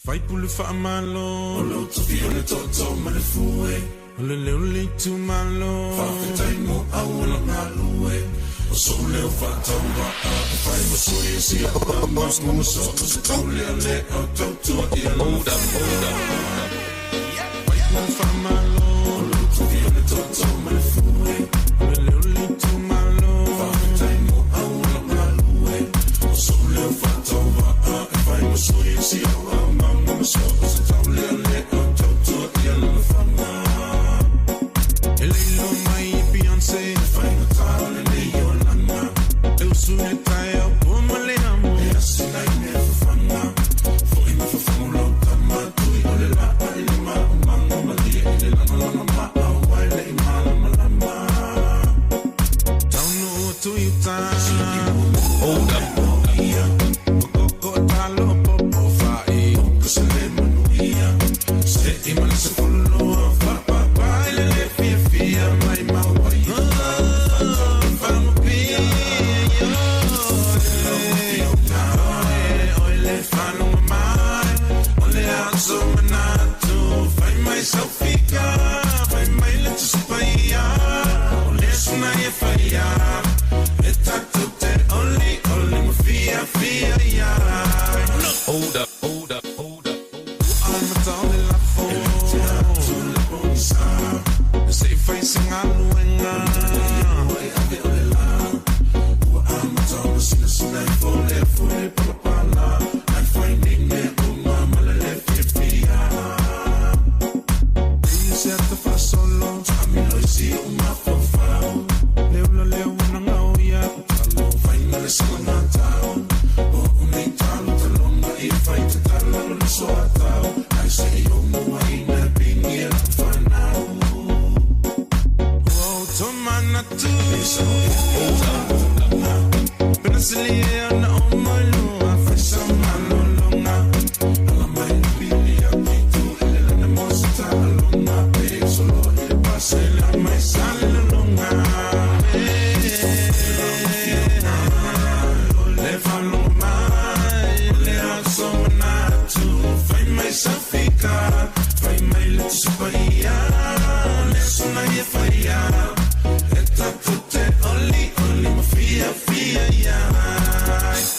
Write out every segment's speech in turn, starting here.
Faipule faamalo. O lou tofi o le tootoo ma le fue. O le leo o le itumalo. Faafetai mo auala galue. O sou leo faatauvaa e fai ma sui o si au tama. Ua soo se taulealea o tautua i lana faiga. Faipule faamalo. O lou tofi o le tootoo ma le fue. O le leo o le itumalo. Faafetai mo auala galue. O sou leo faatauvaa e fai ma sui o si au E le iloa mai e Beyonce E faigata o lenei olaga E usu i le taeao po ma le amo E asi nai mea fafaga Foi ma fafagu lau tama Tui o le laa i le maumaga Malie i le lagalaga maau ai le i malamalama Taunuu atu i uta Hold up. Hold up, hold up, hold up.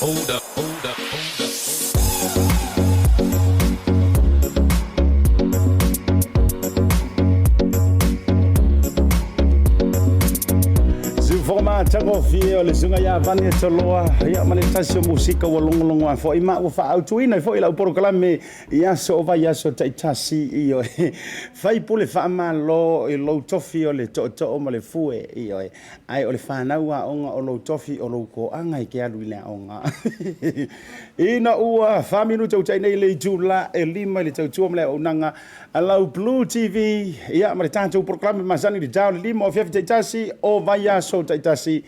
Hold up, hold up, hold up. Siufoga matagofie o le susuga ia Vane Toloa, ia ma le tasi o musika ua logologo ai foi ma ua faaautuina ai foi lau polokalame i aso o vaiaso taitasi. Ioe, faipule faamalo i lou tofi o le tootoo ma le fue. Ioe, ae o le fanau aoga o lou tofi o lou koaga e ke alu i le aoga. Ina ua 4 minute ua tai nei le itula e 5 i le tautua ma le auaunaga a lau Blue TV, ia ma le tatou polokalame masani le tao le 5 o afiafi taitasi o vaiaso taitasi,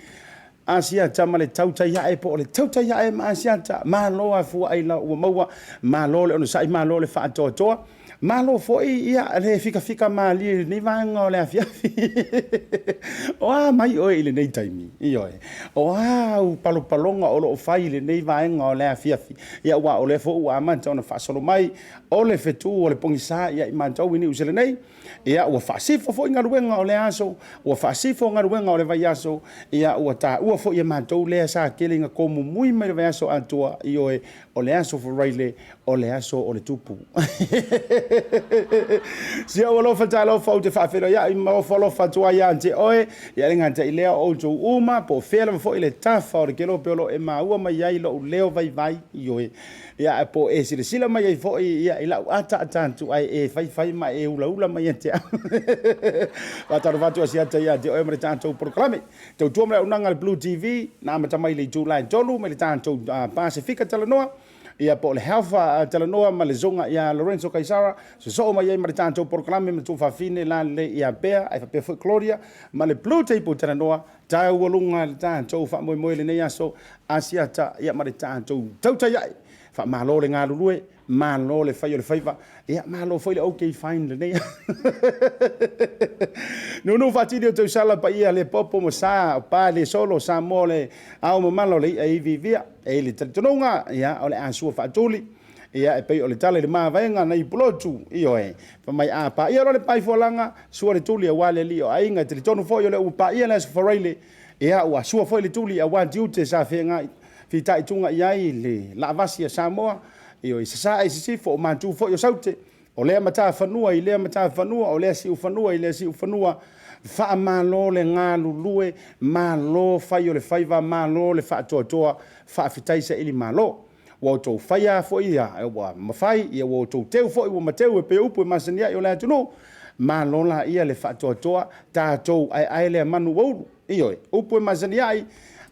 Asiata ma le tautai ae po o le tautai ae ma Asiata. Malo a fua ai la ua maua, malo le onosai, malo le faatoatoa, malo foi ia le fikafika malie i lenei vaega o le afiafi. O a mai oe i lenei taimi? Ioe, o a au palopaloga o lo o fai i lenei vaega o le afiafi? Ia, aua o lea foi ua amata ona faasolo mai o le fetu o le pogisa ia i matou i Niu Sila nei. Ia, ua faasifo foi galuega o le aso, ua faasifo galuega o le vaiaso. Ia, ua taua foi e matou lea sa tele ina tomumui mai le vaiaso atoa. Ioe, o le aso Faraile o le aso o le tupu. Si ou alofa talofa ou te faafeiloai ma ofo alofa atu ai ia te oe. Ia le gata i lea o outou uma, po o fea lava foi le tafa o le kelope o lo o e maua mai ai lou leo vaivai. Ioe, ia po o e silasila mai ai foi ia i lau ataata atu ae e faifai ma e ulaula mai ia te au. Faatalofa atu Asiata ia te oe ma le tatou polokalame. Tautua ma le auaunaga a le Blue TV, na amata mai le itula e 3 mai le tatou Pasefika talanoa, ia po o le Health talanoa ma le Zoga ia Lorenzo Kaisara, sosoo mai ai ma le tatou polokalame ma tuafafine lalelei ia Bea ae faapea foi Claudia ma le Blue Table talanoa taualuga le tatou faamoemoe lenei aso Asiata ia ma le tatou tautai ae. Faamalo le galulue, malo le fai o le faiva, ia malo foi le OK fine lenei. Nunu faatini o tausala paia le popo ma sa o pa le solo Samoa o le ao mamala o le i'a e iviivia. E i le talitonuga, ia, o le a sua faatuli. Ia, e pei o le tala i le mavaega nai Pulotu, ioe, fai mai a paia loa le paefualaga, sua le tuli aua le alii o aiga. E talitonu foi o lea ua paia le Aso Faraile, ia, ua sua foi le tuli aua tiute sa feagai, fitaituga i ai le laavasi a Samoa, ioe, i sasae i sisifo, o matu foi o Saute, o lea matafanua i lea matafanua, o lea siufanua i lea siufanua. Faamalo le galulue, malo fai o le faiva, malo le faatoatoa, faafetai saili malo. Ua outou faia foi ia, ua mafai, ia ua outou teu foi ua mateu e pei o upu e masani ai o le atunuu. Malo laia le faatoatoa, tatou aeae lea manu ua ulu. Ioe, upu e masani ai,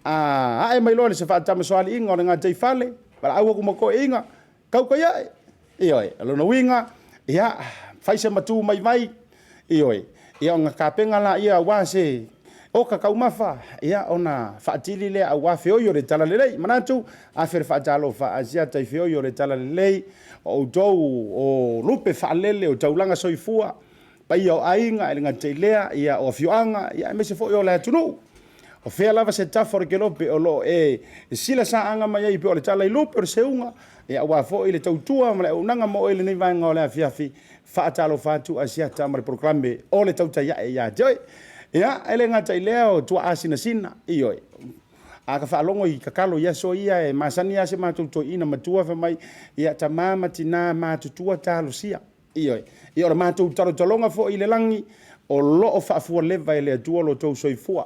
a ae mai loa le faatamasoaliiga o le gataifale, valaau atu ma toeaiina, tautai ae. Ioe, o lona uiga, ia, fai se matu mai vai, ioe, ia ona tapena laia aua se oka taumafa, ia ona faatili lea aua feoi o le talalelei. Manatu, afe le faatalofa a Asiata i feoi o le talalelei, o outou o lupe faalele o taulaga soifua, paia o aiga, e le gata i lea, ia, o afioaga, ia, aemaise foi o le atunuu. O fea lava se tafa o le kelope o lo o e silasaaga mai ai pei o le tala i lupe o le seuga, ia, aua foi le tautua ma le auaunaga mo oe i lenei vaega o le afiafi. Faatalofa atu Asiata ma le polokalame o le Tautai Ae ia te oe. Ia, e le gata i lea o tuaa sinasina, ioe. A ka faalogo i tatalo i aso ia e masani lava si matou toeaina matua fai mai, ia tama ma tina matutua talosia. Ioe. Ia o le matou talotaloga foi i le lagi, o lo o faafualeva e le Atua lo outou soifua,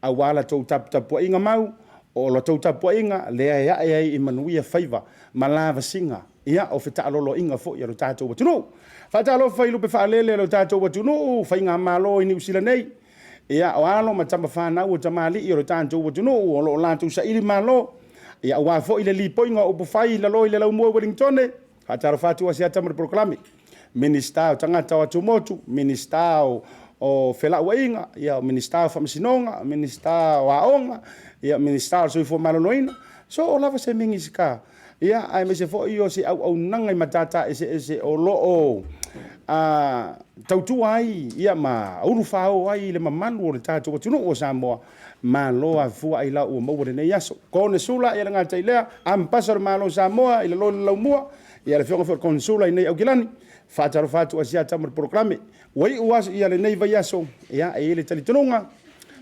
aua la tou taputapuaiga mau, o la tou tapuaiga lea e ae ai i manuia faiva ma lavasiga, ia, o fetaaloloaiga foi a lo tatou atunuu. Faatalofa i lupe faalele a lo tatou atunuu, faigamalo i Niu Sila nei, ia, o alo ma tama fanau o tamalii o lo tatou atunuu o lo o latou saili malo, ia, aua foi le lipoiga o upufai i lalo i le laumua i Ueligitone. Faatalofa atu Asiata ma le polokalame. Minisita o Tagata o Atumotu, Minisita o Felauaiga, ia, Minisita o Faamasinoga, Minisita o Aoga, ia, Minisita o le Soifua Maloloina. So o lava se Minisita, ia, aemaise foi o se auaunaga i matata eseese o lo o tautua ai, ia, ma ulufao ai i le mamalu o le tatou atunuu o Samoa. Malo afua ailao ua maua lenei aso. Konesula, ia le gata i lea, Ambassador o le Malo o Samoa i lalo i le laumua, ia le afioga foi i le Konesula i nei Aukilani. Faatalofa atu Asiata ma le polokalame. Ua iu aso, ia lenei vaiaso, ia e i ai le talitonuga,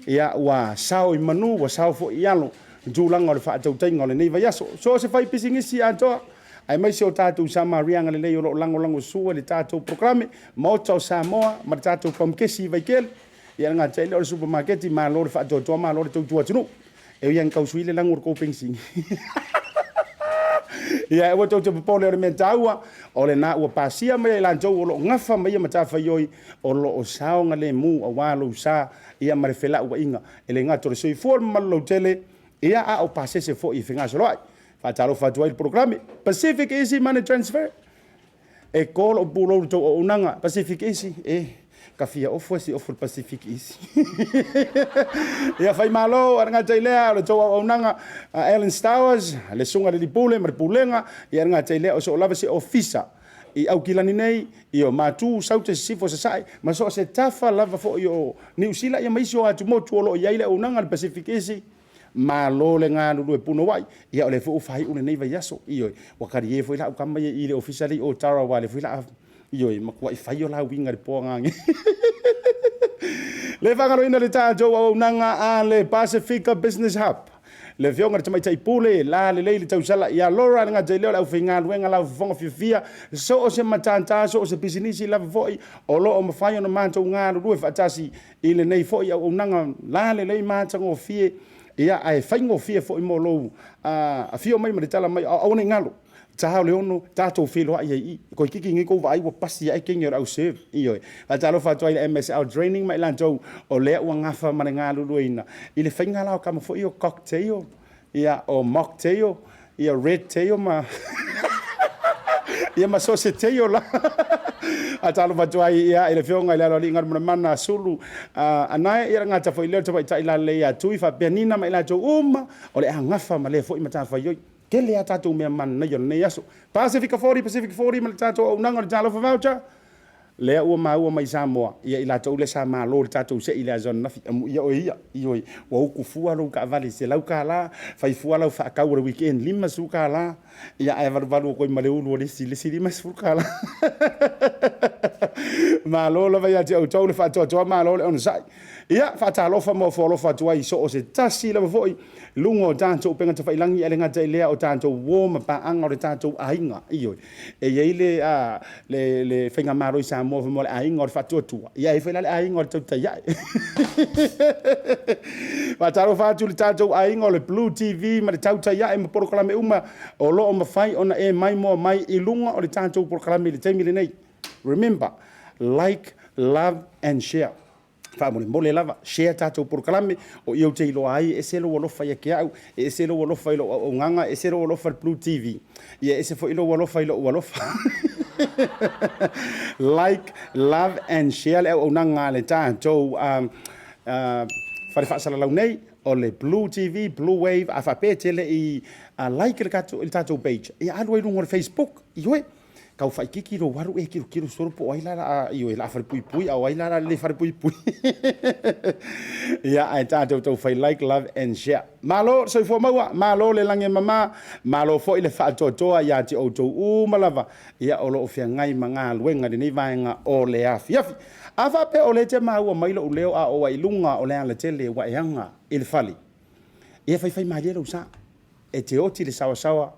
ia ua sao i manu, ua sao foi i alo tulaga o le faatautaiga o lenei vaiaso. So o se fai pisinisi atoa, aemaise o tatou Samaria agalelei o lo o lagolagosua i le tatou polokalame, Maota o Samoa ma le tatou Paumukesi i Vaitele. Ia le gata ai lea o le supamaketi, malo le faatoatoa, malo le tautua atunuu. E ui lava ina tau sui le lagu o le tou penisini. Ia aua tou te popole o le mea taua, o lena ua pasia mai e i latou o lo o gafa ma ia matafaioi, o lo o saogalemu aua lou sa ia ma le felauaiga. E le gata o le soifua o le mamalu lautele, ia a o pasese foi e fegasoloai. Faatalofa atu ai i le polokalame Pacific Easy Money Transfer. E ko lou pulou i le tou auaunaga Pacific Easy, e ka fia ofo e si ofo i le Pacific Easy. Ia fai malo, a le gata i lea o le tou auaunaga Alan Stowers, le susuga i le Lipule ma le Pulega, ia a le gata i lea o so o lava se ofisa i Aukilani nei, ia o Matu, Saute, Sisifo, Sasae, ma so o se tafa lava foi o Niu Sila, ia ma isi o atumotu o lo o i ai le auaunaga a le Pacific Easy. Malo le galulue punouai. Ia o lea foi ua faaiu lenei vaiaso. Ioe, ua talie foi la au tama ia i le ofisa lea i Otara aua o lea foi la, ioe, matuai fai o la uiga i le po agaga. Le faagaloina le tatou auaunaga a le Pasifika Business Hub. Le afioga i le Tamaitai Pule, la lelei le tausala ia Laura, le gata i lea o le aufaigaluega laufofoga fiafia, so o se matata, so o se pisinisi lava foi o lo o mafai ona matou galulue faatasi i lenei foi auaunaga la lelei matagofie, ia, ae faigofie foi mo lou afio mai ma le tala mai, aua ne i galo, ta o le ono, tatou feiloai ai i i. Toeitiiti nei tou vaai ua pasi ae keni o le au serve. Ioe. Faatalofa atu ai i le MSL Training ma i latou o lea ua gafa ma le galulueina i le faiga la o tama foi ia o cocktail, ia, o mocktail, ia red tail ma ia ma so o se tail la. Faatalofa atu ai ia i le afioga i le Aloalii Galumalemana Sulu Anae, ia le gata foi lea o le tamaitai lalelei ia Tui faapea Nina ma i latou uma o le a gafa ma lea foi matafaioi. Tele a tatou mea manaia o lenei aso. Pasefika 40, Pacific 40 ma le tatou auaunaga o le Talofa Voucher. Lea ua maua mai Samoa, ia i latou lea sa malo i le tatou sei i le aso ananafi, amuia oe ia, ioe, ua uku fua lou taavale i le $100, fai fua lau faatau o le weekend $50, ia ae valuvalu atu ai ma le ulu o le isi, le isi $50. Malo lava ia te outou le faatoatoa, malo le onosai. Ia, faatalofa ma ofo alofa atu ai i so o se tasi lava foi i luga o tatou upega tafailagi, ae le gata i lea o tatou uo ma paaga o le tatou aiga. Ioe, e i ai le, a, le, le faigamalo i Samoa fai mai o le aiga o le faatuatua, ia e i ai foi la le aiga o le tautai ae. Faatalofa atu i le tatou aiga o le Blue TV ma le tautai ae ma polokalame uma o lo o mafai ona e maimoa mai i luga o le tatou polokalame i le taimi lenei. Remember, like, love and share. Faamolemole lava, share tatou polokalame, o i ou te iloa ai e ese lou alofa ia te au, e ese lou alofa i lou auaunaga, e ese lou alofa i le Blue TV, ia e ese foi lou alofa i lou alofa. Like, love and share le auaunaga a le tatou fale faasalalau nei, o le Blue TV, Blue Wave, a faapea e te le i like i le tatou page, ia alu ai i luga o le Facebook, ioe. Tau faititi lou alu e tilotilo solo po o ai la la ioe la falepuipui a o ai la la le falepuipui. Ia ae tatou tau fai like, love and share. Malo le soifua maua, malo le lagi e mama, malo foi le faatoatoa ia te outou uma lava ia o lo o feagai ma galuega i lenei vaega o le afiafi. A faapea o lea e te maua mai lou leo a o ai luga o le alatele ua e aga i le fale, ia faifai malie lou sa. E te oti le saoasaoa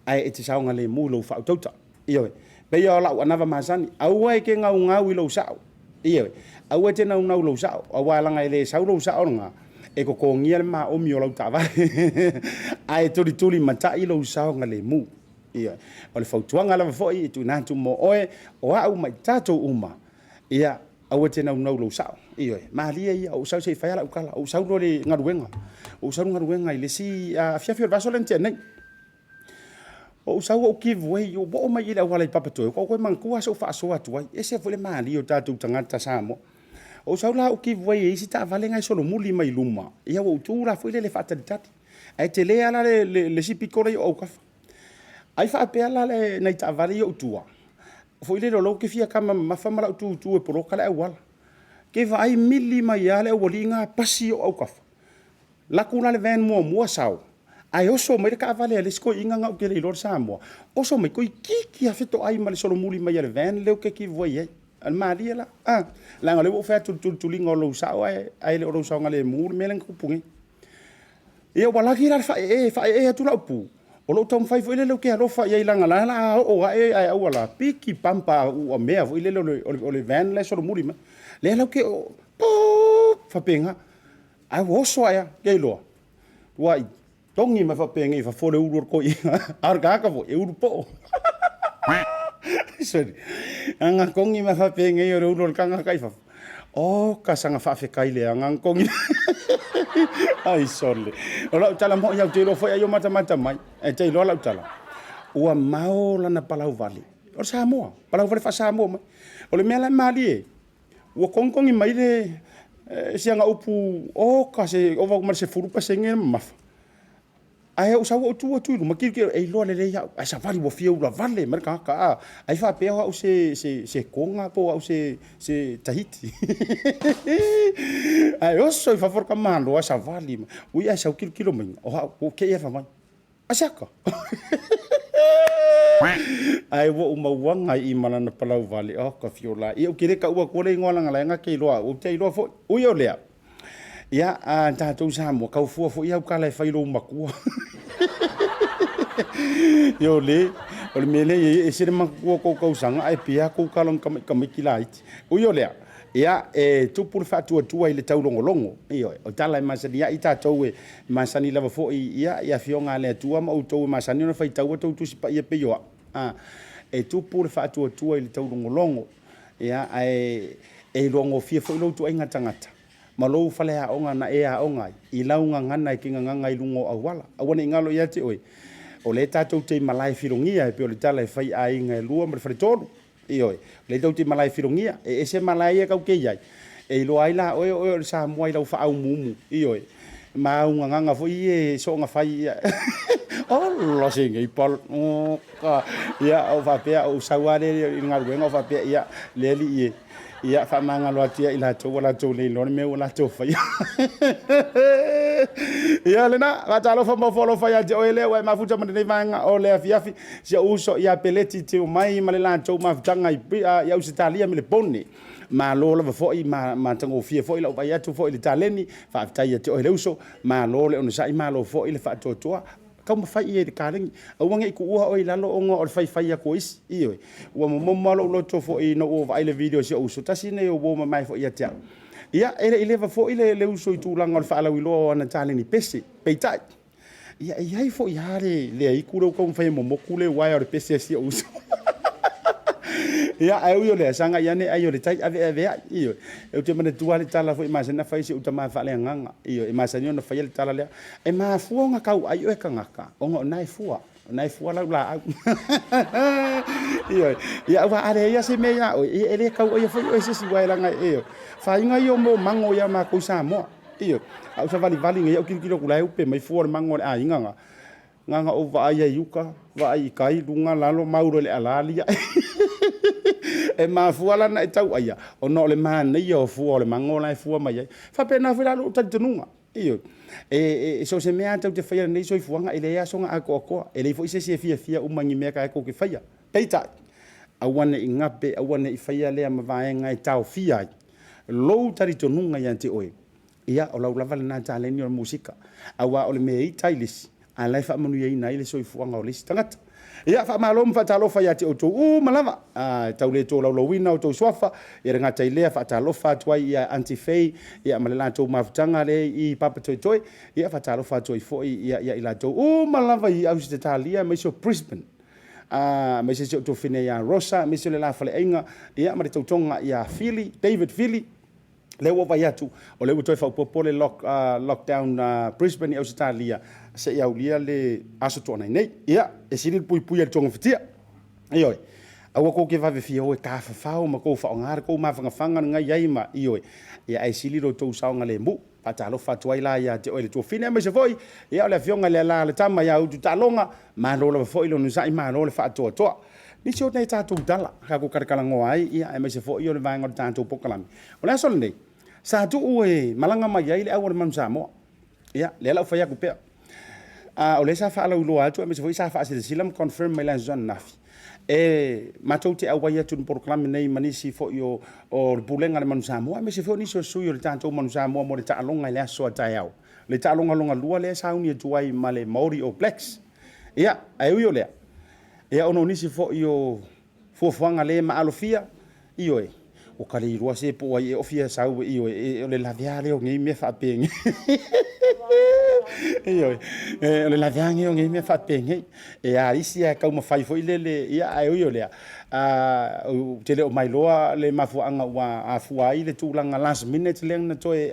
ae e te saogalemu i lou faautauta. Ioe. Pei o lau anava masani, aua e te gaugau i lou sao. Ioe. Aua e te naunau i lou sao, aua leaga e le sau lou sao lena e totogia le maomi o lau taavale. Ae tulituli matai lou saogalemu. Ioe. O le fautuaga lava foi e tuuina atu mo oe, o au ma i tatou uma, ia, aua e te naunau lou sao. Ioe, malie ia, ou sau se i fai lava lau tala, ou sau loa i le galuega. Ou sau i le galuega i le isi afiafi o le vaiaso lea na tea nei. Ou sau ou give way, ou oo mai i le auala i Papatoetoe, ua ou toe manatua lava sa ou faasoa atu ai. E ese foi le malie o tatou tagata Samoa. Ou sau la ou give way i isi taavale na e solomuli mai luma, ia ua ou tu la foi lele faatalitali. Ae tele lava la le isi pito la i ou autafa. Ai faapea la nai taavale ia i ou tua, foi lele o lea ou te fia tama mamafa ma lau tutu e poloka le auala. Ke vaai mili mai lava le aualii na pasi i ou autafa. Laku la le van muamua sau, ae oso mai le taavale a le isi toeaina na ou te le iloa le Samoa, oso mai toeitiiti lava fetoai ma le solomuli mai a le van lea ou te give way ai. A le malie la, a, leaga o lea ua ou fai atu i le tulituliga o lou sao ae, ae le o lou saogalemu le mea lea na tupu nei. Ia ua laki la le faaee, faaee atu lau pu, o lou taumafai foi lele ou te alofa i ai leaga la la oo ae ae aua la piki pampa ua mea foi lele o le van la e solomuli mai. Lea la ou te oo, puup, faapena. Ae ua oso ae lava, ke iloa, ua togi mai faapenei i fafo le ulu o le toeaina, a o le tagata foi, e ulu poo. Sorry. Ana togi mai faapenei o le ulu o le tagata i fafo. Oka saga faafetai leaga ana togi. Ai sole. O lau tala moi au te iloa foi ai o matamata mai. E te iloa lau tala. Ua mao lana palau vale. O le Samoa, palau vale faa-Samoa mai. O le mea la e malie, Ua togitogi mai le siaga upu oka se ova ma le 10% le mamafa. Ae ou sau ou tu atu i luma tilotilo e iloa lelei au ae savali ua fia ulavale mai le tagata a ai faapea o au se se se Tonga po o au se se Tahiti. Ae oso i fafo le tamaloa savali mai. Ui ae sau tilotilo mai o au ua te i fai mai. Asiata. Ae ua ou mauaga i i ma lana palau vale, oh ka fiola. Ia ou te le taua atua le igoa leaga la e na te iloa au, ou te iloa foi. Ui o lea, ia a tatou Samoa, kau fua foi au tala e fai i lou matua. Ia o le, o le mea lea e i ai, e ese le matua o tou tausaga ae pia tou tala o ni tamaiti laiti. Ui o lea, Ia, e tupu le faatuatua i le taulogologo. Ioe, o tala e masani ai tatou e masani lava foi ia i Afioga a le Atua ma outou e masani ona faitau a outou Tusi Paia pei o au. A, e tupu le faatuatua i le taulogologo, ia, ae e iloagofie foi lou ituaiga tagata ma lou faleaoga na e aoga ai i lau gagana e te gagana i luga o auala. Aua ne i galo ia te oe, o lea tatou te i malae filogia e pei o le tala e fai i aiga e lua ma le faletolu. Ioe, o lea tou te malae filogia, e ese malae ia tou te i ai, e iloa ai la oe o oe o le Samoa i lau faaumuumu. Ioe, Ma augagaga foi ia e soona fai ia. Ola se nei pal. Ia ou faapea ou sau lava lea i le galuega ou faapea ia le alii e. Ia faamagalo atu ia i latou ua latou le iloa le mea ua latou faia. Ia lena, faatalofa ma ofo alofa ia te oe lea ua e mafuta ma lenei vaega o le afiafi. Si ou uso ia Peleti Tiumai ma le latou mafutaga i Ausetalia Melepone. Malo lava foi ma matagofie foi lau vaai atu foi i le taleni. Faafetai ia te oe le uso. Malo le onosai, malo foi le faatoatoa. Taumafai i ai i le kalegi. Aua ne i tuua oe i lalo ona o le faifai atu o isi. Ioe. Ua momomo lava lou loto foi ina ua ou vaai i le video a si ou uso, tasi lenei o uo mamae foi ia te au. Ia, e le i leva foi le uso i tulaga o le faalauiloa o ana taleni pese. Peitai, ia e i ai foi lava le aitu lea ua taumafai e momotu le uaea o le pese a si ou uso. Ia, ae ui o lea, sagai ane ai o le tai aveaveai. Ioe. Ou te manatua lava le tala foi e masani ona fai e si ou tama faaleagaga. Ioe, e masani ona faia le tala lea, e mafua ona tauai oe tagata ona o lena e fua. O lena e fua lau laau. Ioe. Ia, aua a leai lava se mea ia oe, ia e le tauaia foi oe e se isi, aua e leaga e, faiga ia o mea o mago ia matou i Samoa. Ioe. A ou savalivali nei au tilotilo atu la e upe mai fua o le mago a le aiga na. Na ona ou vaai ai i uka, vaai i tai, luga, lalo, mau loa i le ala aliae. E mafua la ona e tauaia, ona o le manaia o fua o le mago la e fua mai ai. E faapena foi la lou talitonuga. Ioe. E so o se mea lava tou te faia i lenei soifuaga, e leai lava sona atoatoa. E leai foi se isi e fiafia uma i ni mea tatou te faia. Peitai, aua ne i gape, aua ne i faia lea ma vaega e taofia ai lou talitonuga ia te oe. Ia, o lau lava lena taleni o le musika, aua o le mea e ita ai le isi, a o la e faamanuiaina ai le soifuaga o le isi tagata. Ia, faamalo ma faatalofa ia te outou uma lava, e tau le tolaulauina outou suafa, ia le gata i lea, faatalofa atu ai ia Aunty Faye ia ma le latou mafutaga lea i Papatoetoe, ia faatalofa atu ai foi ia i latou uma lava i Ausetalia aemaise o Brisbane, aemaise si ou tuafafine ia Rosa, aemaise o le la faleaiga, ia ma le tautoga ia Fili, David Fili, Lea ua vaai atu, o lea ua toe faaopoopo le lockdown Brisbane i Ausetalia seia aulia le Aso Toonai nei. Ia, e sili le puipui a le togafitia. Ioe, aua tou te vave fia o e tafafao ma tou faaaoga le tou mafanafana lena i ai ma, ioe, ia ae sili lo outou saogalemu. Faatalofa atu ai la ia te oe le tuafafine aemaise foi, ia o le afioga i le alalatama ia Ututaaloga, malo lava foi le onosai, malo le faatoatoa. Nisi o nai tatou tala tatou talatalanoa ai, ia, aemaise foi o le vaega o le tatou polokalame. O le aso lenei, sa tuu e malaga mai ai le au a le Manu Samoa. Ia, lea la ua fai atu pea. A o lea sa faalauiloa atu aemaise foi sa faasilasila ma confirm mai le Aso Ananafi, e matou te auai atu i le polokalame nei ma nisi foi o le Pulega a le Manu Samoa, aemaise foi o nisi o sui o le tatou Manu Samoa mo le taaloga i le aso a taeao. Le taaloga lona lua lea e sauni atu ai ma le Maori All Blacks. Ia, ae ui o lea, Ia ona o nisi foi o fuafuaga le maalofia, ioe, ua ka le iloa se po o ai e ofia sau, ioe, e, o le lavea lea o nei mea faapenei. Ioe, e, o le lavea lea o nei mea faapenei. E a isi ae taumafai foi lele, ia, ae ui o lea, ou te le o mailoa le mafuaaga ua afua ai le tulaga last minute lea na toe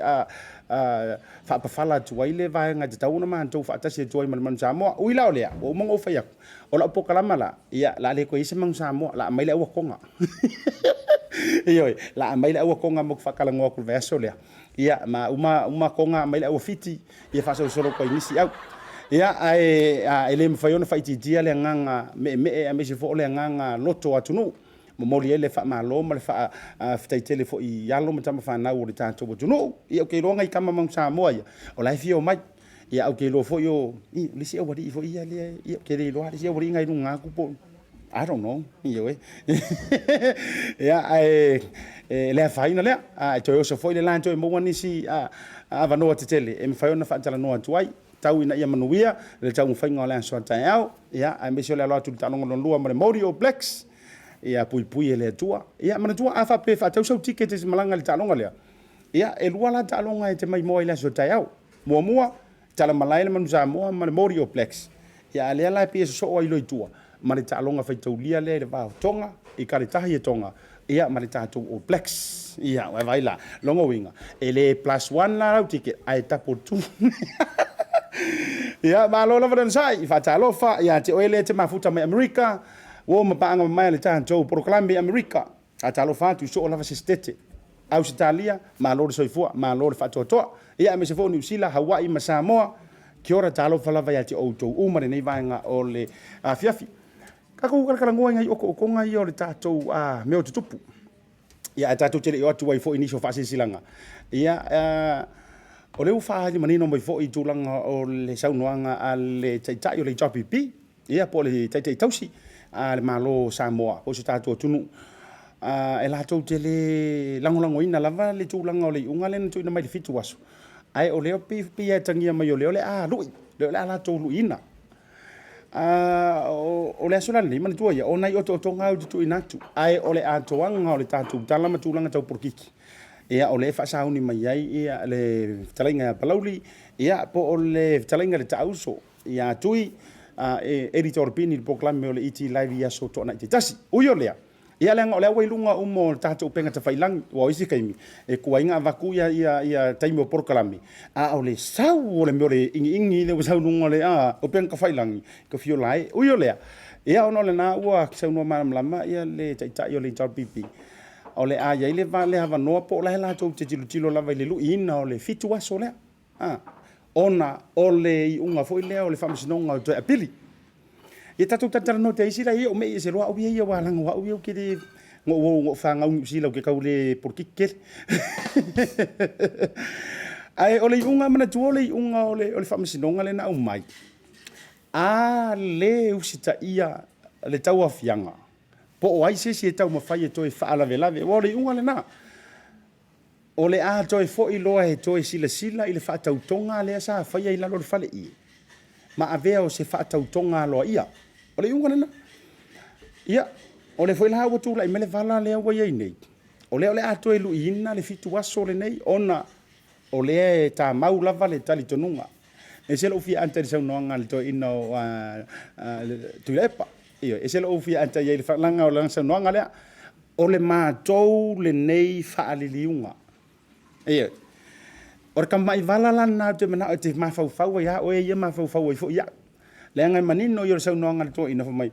faapafala atu ai le vaega e tatau ona matou faatasi atu ai ma le Manu Samoa. Ui la o lea, ua uma ona ou fai atu, O lau polokalama la, ia, la le toe i ai se manu Samoa, la aumai le au a Toga. Ioe, la aumai le au a Toga mo te faatalanoa atu i le vaiaso lea. Ia, ma uma, uma Toga aumai le au a Fiti, ia faasolosolo atu ai nisi au. Ia, ae a, e le mafai ona faaitiitia le agaga meemee aemaise foi o le agaga loto atunuu. Momoli ai le faamalo ma le faafetai tele foi i alo ma tama fanau o le tatou atunuu. Ia, ou te iloa nai tama manu Samoa ia, o la e fia omai. Ia, ou te iloa foi o, i, o le isi aualii foi ia lea, ia, ou te le iloa le isi aualii na i luga atu po o, I don't know, ioe. Ia, ae e le afaina lea, a e toe oso foi le la e toe maua nisi avanoa tetele e mafai ona faatalanoa atu ai, tau ina ia manuia le taumafaiga o le aso a taeao, ia, aemaise o le alo atu i le taaloga lona lua ma le Māori All Blacks, ia puipui e le Atua. Ia, manatua, a faapea e faatau sau ticket e te malaga i le taaloga lea, ia, e lua la taaloga e te maimoa i le aso taeao. Muamua, talamalae le Manu Samoa ma le Māori All Blacks. Ia a lea la e pei e sosoo ai loa i tua ma le taaloga faitaulia lea i le va o Tonga, i Kaletahi e Tonga, ia ma le tatou All Blacks. Ia, ua vaai la, lona uiga, e le plus one la lau ticket, ae double two. Ia, malo lava le onosai, faatalofa ia te oe lea e te mafuta mai Amerika, ua ma paaga mamae a le tatou polokalame i Amerika. Faatalofa atu i soo lava se setete. Ausetalia, malo le soifua, malo le faatoatoa. Ia, aemaise foi o Niu Sila, Hawaii ma Samoa, kia ora, talofa lava ia te outou uma lenei vaega o le afiafi. Tatou talatalanoa i nai okookoga ia o le tatou mea o tutupu. Ia, ae tatou te le i o atu ai foi i nisi o faasilasilaga. Ia, o lea ua faaali manino mai foi i tulaga o le saunoaga a le Taitai o le HRPP, ia po o le Taitai tausi a le Malo o Samoa, po o si o tatou atunuu, e latou te le lagolagoina lava le tulaga o le iuga lea na tuuina mai i le 7 aso, ae o lea e pei e atagia mai o lea o le a lui, o lea o le a latou luiina. O le aso la lenei, manatua ia, o nai otootoga au e tuuina atu, ae o le atoaga o le tatou tala ma tulaga tau polokiki, ia o lea e faasauni mai ai ia le fetalaiga ia Palauli, ia po o le fetalaiga i le Taauso ia Tui, Eddie Tolopini i le polokalame o le ET Live i aso Toonai taitasi. Ui o lea, Ia leaga o lea ua i luga uma o le tatou upega tafailagi, aua o isi taimi e tuai ona avatu ia taimi o polokalame, a o le sau o le mea o le igiigi lea ua sau i luga o le upega tafailagi, e fiola ai. Ui o lea, ia ona o lena ua saunoa malamalama le Taitai o le HRPP, o le a i ai le avanoa po o la e latou te tilotilo lava i le luiina o le 7 aso lea, ona o le iuga foi lea o le Faamasinoga o toe apili. Ia tatou talatalanoa te isi la ia o mei ese loa au ia ia ua langa au ia ke le no o no whangau New Zealand ke kau le polokiki kele. Ae o le iuga manatua o le iuga o le faamasinoga lea na aumai, a le usitaia le tauaofiaga, po o ai se isi e taumafai e toe faalavelave, aua o le iuga lena. O le a toe foi loa e toe silasila i le faatautoga lea sa faia i lalo o le faleie, ma avea o se faatautoga aloaia. O le iuga lena. Ia, o lea foi la ua tulai mai le vala lea ua i ai nei, o lea o le a toe luiina le 7 aso lenei, ona o lea e tamau lava le talitonuga. E ese lou fia ata i le saunoaga a le toeaina o Tuilaepa. Ioe, e ese lou fia ata i ai i le leaga o lana saunoaga lea, o le matou lenei faaliliuga. Ioe. O le tamai vala la lena ou te manao e te mafaufau ai lava oe ia mafaufau ai foi au. Leaga e manino ia o le saunoaga a le toeaina fai mai,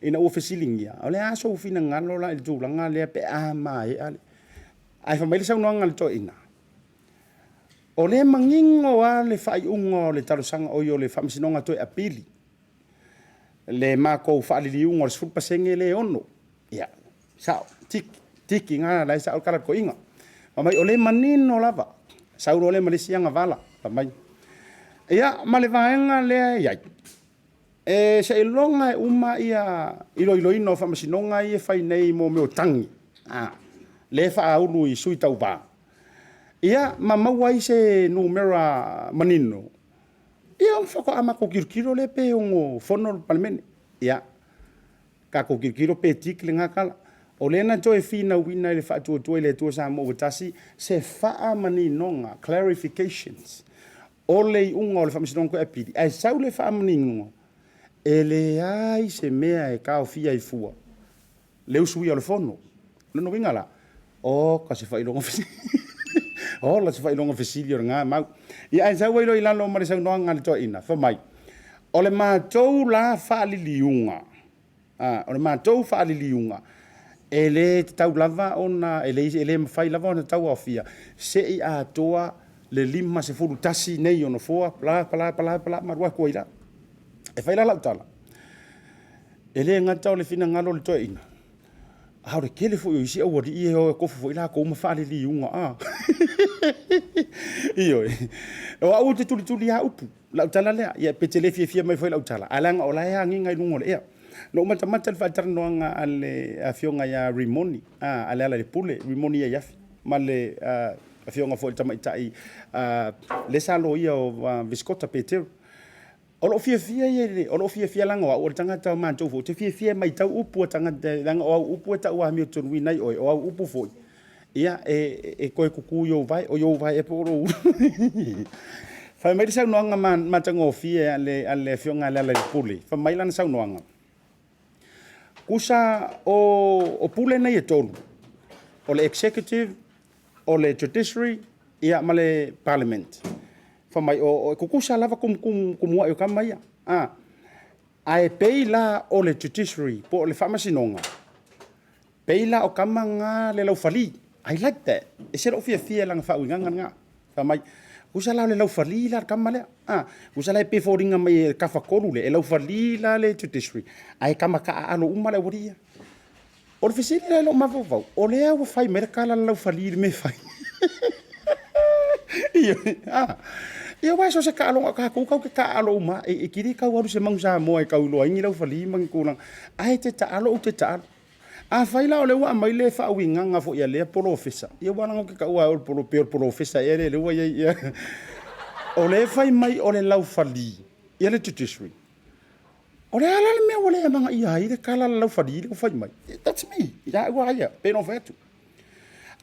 ina ua fesiligia, o le a sou finagalo la i le tulaga lea pe a maea. Ae fai mai le saunoaga a le toeaina, o lea e manino lava le faaiuga o le talosaga, oi o le faamasinoga toe apili, le matou faaliliuga o le 10% lea e 6. Ia, sao, tiki, tiki na la e sao le tala a le toeaina. Fai mai o lea e manino lava, sau loa lea ma le isi agavala, fai mai. Ia, ma le vaega lea e i ai, e seiloga e uma ia iloiloina o faamasinoga ia e fai nei mo mea o tagi, lea e faaulu i sui tauva, ia ma maua ai se numera manino, ia ona faatoa matou tilotilo lea pe ono fono le Palemene. Ia, tatou tilotilo pe tick lena tala. O lea na toe finauina e le Faatuatua i le Atua Samoa ua Tasi se faamaninoga, clarifications, o le iuga o le Faamasinoga toe apili, ae sau le faamaninoga, e leai se mea e taofia ai fua le usuia o le fono. O lona uiga la, oka se faailoga fesili. Ola se faailoga fesili o lena mau. Ia ae sau ai loa i lalo ma le saunoaga a le toeaina, fai mai, o le matou la faaliliuga, o le matou faaliliuga, e le tatau lava ona, e le mafai lava ona tauaofia se i atoa le 51 nei o nofoa, bla, bla, bla, bla, ma alu atu ai la. E fai la lau tala, e le gata o le finagalo o le toeaina, a o le tele foi o isi aualii e o e tofu foi latou ma faaliliuga, a. Ioe. O au ou te tulituli lava upu, lau tala lea. Ia pe te le fiafia mai foi i lau tala, ae leaga o la e agiga i luga o le ea. Na ou matamata i le faatalanoaga a le afioga ia Rimoni, a Lealailepule, Rimoni Aiafi, ma le afioga foi i le tamaitai lea sa loia o Viscota Petero. O lou fiafia ia i le, o lou fiafia leaga o au o le tagata o matou foi, ou te fiafia e matau upu a tagata leaga o au upu e tau amiotonuina ai oe, o au upu foi, ia e toe tutu i ou vae, o i ou vae ea po o lou ulu. Fai mai le saunoaga matagofie a le afioga ia Lealailepule, fai mai lana saunoaga, tusa o pule nei e tolu, o le executive, o le judiciary, ia ma le parliament. Fai mai, o tutusa lava tumuai o tama ia. Ae pei la o le judiciary po o le faamasinoga, pei la o tama na le laufali. I like that. E ese lou fiafia i lana faauigaga lena. Fai mai, tusa la o le laufali la le tama lea. A, tusa la e pei e foliga mai e tafatolu lea, e laufali la le judiciary, ae tama taaalo uma le aualii ia. O le fesili la i lou mafaufau, o lea ua fai mai le tala a le laufali i le mea e fai. Ioe, a. Ia aua so o se taaloga, o tatou tatou te taaalo uma lava. E te le tau alu i se Manu Samoa e tau iloa ai ni laufali ma ni tulaga, ae e te taalo ou te taalo. Afai la o lea ua aumai le faauigaga foi a lea polofesa, ia aua leaga ou te taua lava e pei o le polofesa ea lea ua i ai, ia. O lea e fai mai o le laufali, ia le judiciary. O le a la le mea ua le amanaia ai le tala a le laufali lea ua fai mai? That's me, ia au lava ia, pei ona ou fai atu.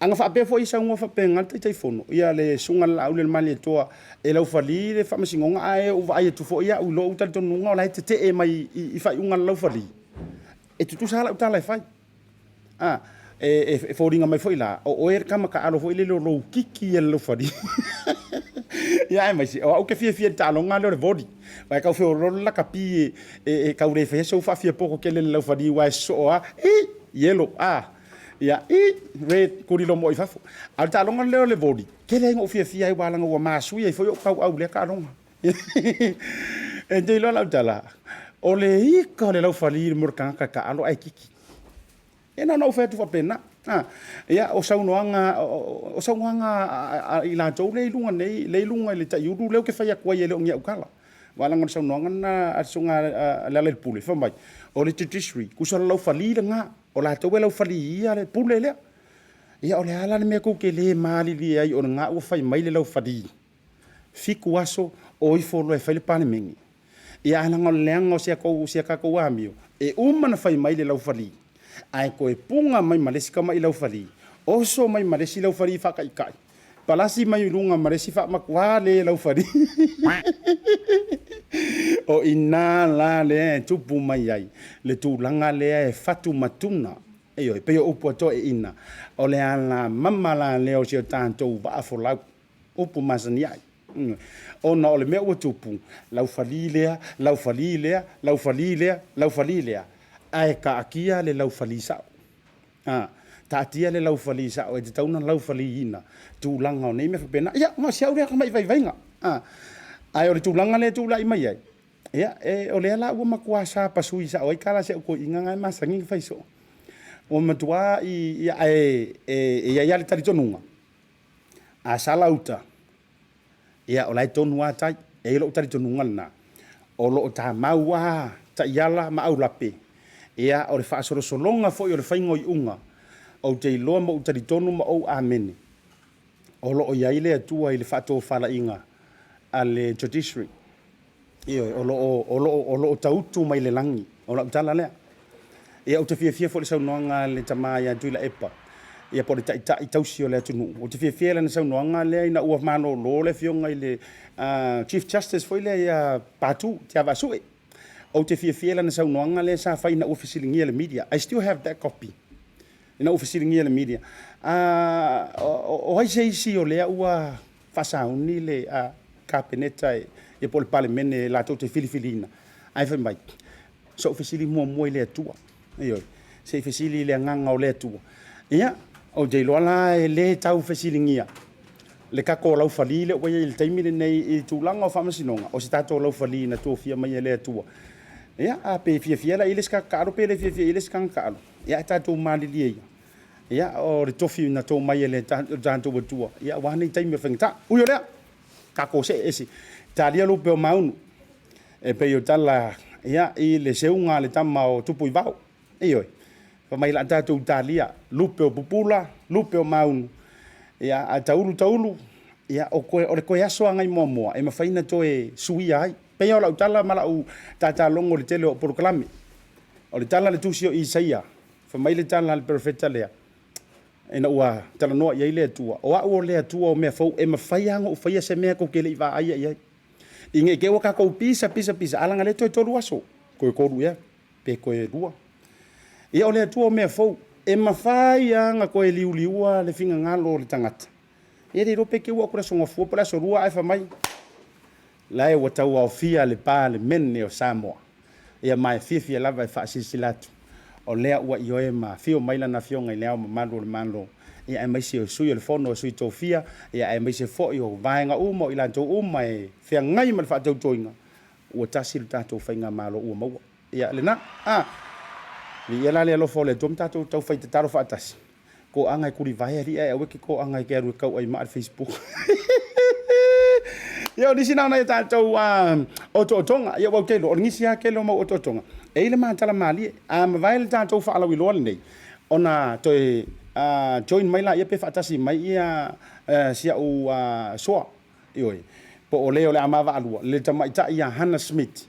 A na faapea foi e saunoa faapena le Taitaifono, ia le Susuga i le Laaulialemalietoa e laufali le Faamasinoga, ae ou vaai atu foi au i lou talitonuga o la e tetee mai i faaiuga a le laufali, e tutusa lava lau tala e fai. A, e foliga mai foi la, o oe le tama taalo foi lele o lou kiki ia i le laufali. Ia aemaise, o au ou te fiafia i le taaloga lea o le volley. Aua e tau feoloolo le lakapi e tau le faia sou faafiapoto tele i le laufali aua e sosoo lava, ii, yellow, a, ia, ii, red, kuli loa ma oe i fafo. A o le taaloga lea o le volley, tele ai ona ou fiafia ai aua leaga ua masui ai foi ou tauau i lea taaloga. E te iloa lau tala, o le ika o le laufali mo le tagata taalo ae kiki. E na ona ou fai atu faapena. Ia, o saunoaga, o saunoaga a i latou lea i luga nei, lea i luga i le taiulu lea ou te fai atu ai e le o ni au tala. Aua leaga o le saunoaga lena a le Susuga a Lealailepule, fai mai, o le judiciary, tusa o le laufali lena, o latou e laufaliia le pule lea. Ia, o le a la le mea tou te le malilie ai o lena ua fai mai le laufali? 7 aso o ifo loa e fai le Palemene. Ia ae leaga o le leaga o si a tatou amio, e uma ona fai mai le laufali, ae toe puna mai ma le isi tamai laufali, oso mai ma le isi laufali faataitai, palasi mai i luga ma le isi faamatuā le laufali. O i ina la lea e tupu mai ai le tulaga lea e fatumatuna. Ioe, pei o upu a toeaiina, o le alamama la lea o si o tatou vaa folau. Upu masani ai. Ona o le mea ua tupu, laufali lea, laufali lea, laufali lea, laufali lea, ae taatia le laufali sao. A, taatia le laufali sao e tatau ona laufaliina tulaga o nei mea faapena. Ia, na o si au lea tamai vaivaiga. A, ae o le tulaga lea e tulai mai ai, ia, e, o lea la ua matua sapasui sao ai tala a si au toeaina na e masani ona fai soo. Ua matua i, ia, ae e, e i ai lava le talitonuga, A sala uta, ia o la e tonu lava tai. E i ai lou talitonuga lena, o lo o tamau lava taiala ma aulape, ia o le faasolosologa foi o le faiga o iuga, ou te iloa ma ou talitonu ma ou amene, o lo o i ai le Atua i le faatofalaiga a le Judiciary. Ioe, o lo o, o lo o, o lo o tautu mai le lagi. O lau tala lea. Ia, ou te fiafia foi i le saunoaga a le tama ia Tuilaepa, ia po o le taitai tausi o le atunuu. Ou te fiafia i lana saunoaga lea ina ua malolo le afioga i le Chief Justice foi lea ia Patu Tiavaasue. Ou te fiafia i lana saunoaga lea sa fai ina ua fesiligia e le media. I still have that copy. Ina ua fesiligia e le media, o ai se isi o lea ua faasauni le Kapeneta ia po o le Palemene latou te filifiliina, ae fai mai, se i fesili muamua i le Atua. Ioe, se i fesili i le agaga o le Atua. Ia, ou te iloa la e le tau fesiligia le tatou laufali lea ua i ai i le taimi lenei i tulaga o faamasinoga, o se tatou laufali na tofia mai e le Atua. Ia, a pe fiafia la i le isi tagata taalo pe le fiafia i le isi tagata taalo, ia ae tatou malilie ia. Ia, o le tofi na to mai e le tatou Atua, ia aua nei taimi o faigata. Ui o lea, tatou see ese, talia lupe o Maunu, e pei o tala ia, i le seuga a le tama o Tupuivao. Ioe, fai mai la tatou talia lupe o Pupula, lupe o Maunu, ia, a taulu taulu, ia, o, koe, o le toe aso agai muamua e mafai ona toe suia ai. Pei o lau tala ma lau tatalogo i le tele o polokalame. O le tala a le tusi o Isaia, Fai mai le tala a le perofeta lea, ina ua talanoa i ai le Atua, O au o le Atua o mea fou, e mafai lava ona ou faia se mea tou te le i vaaia i ai. I ne i te i ua tatou pisa, pisa, pisa, a leaga lea toe tolu aso, toe tolu ea, pe toe lua. Ia o le Atua o mea fou, e mafai lava ona toe liuliua le finagalo o le tagata. E le iloa pe te i ua oo atu i le aso Gafua po o le aso Lua ae fai mai, la ua tauaofia le Palemene o Samoa. Ia ma e fiafia lava e faasilasila atu, o lea ua ioe ma afio mai Lana Afioga i Le Ao Mamalu o le Malo ia aemaise o Sui o le Fono a Sui Tofia, ia aemaise foi o vaega uma o i latou uma e feagai ma le faatautoina, ua tasi le tatou faigamalo ua maua. Ia lena. A! Viia la le alofa o le Atua ma tatou taufai tatalo faatasi. Toaga e tulivae alii ae aua e te toaga e te alu e tauai maa le Facebook. Ia o nisi na o nai a tatou otootoga. Ia ua ou te iloa o le nisi lava tele o mau otootoga e i ai le matala malie. A mavae le tatou faalauiloa lenei ona toe join mai laia pe faatasi mai ia si au soa, ioe, po o le o le a ma vaalua, le tamaitai ia Hannah Smith.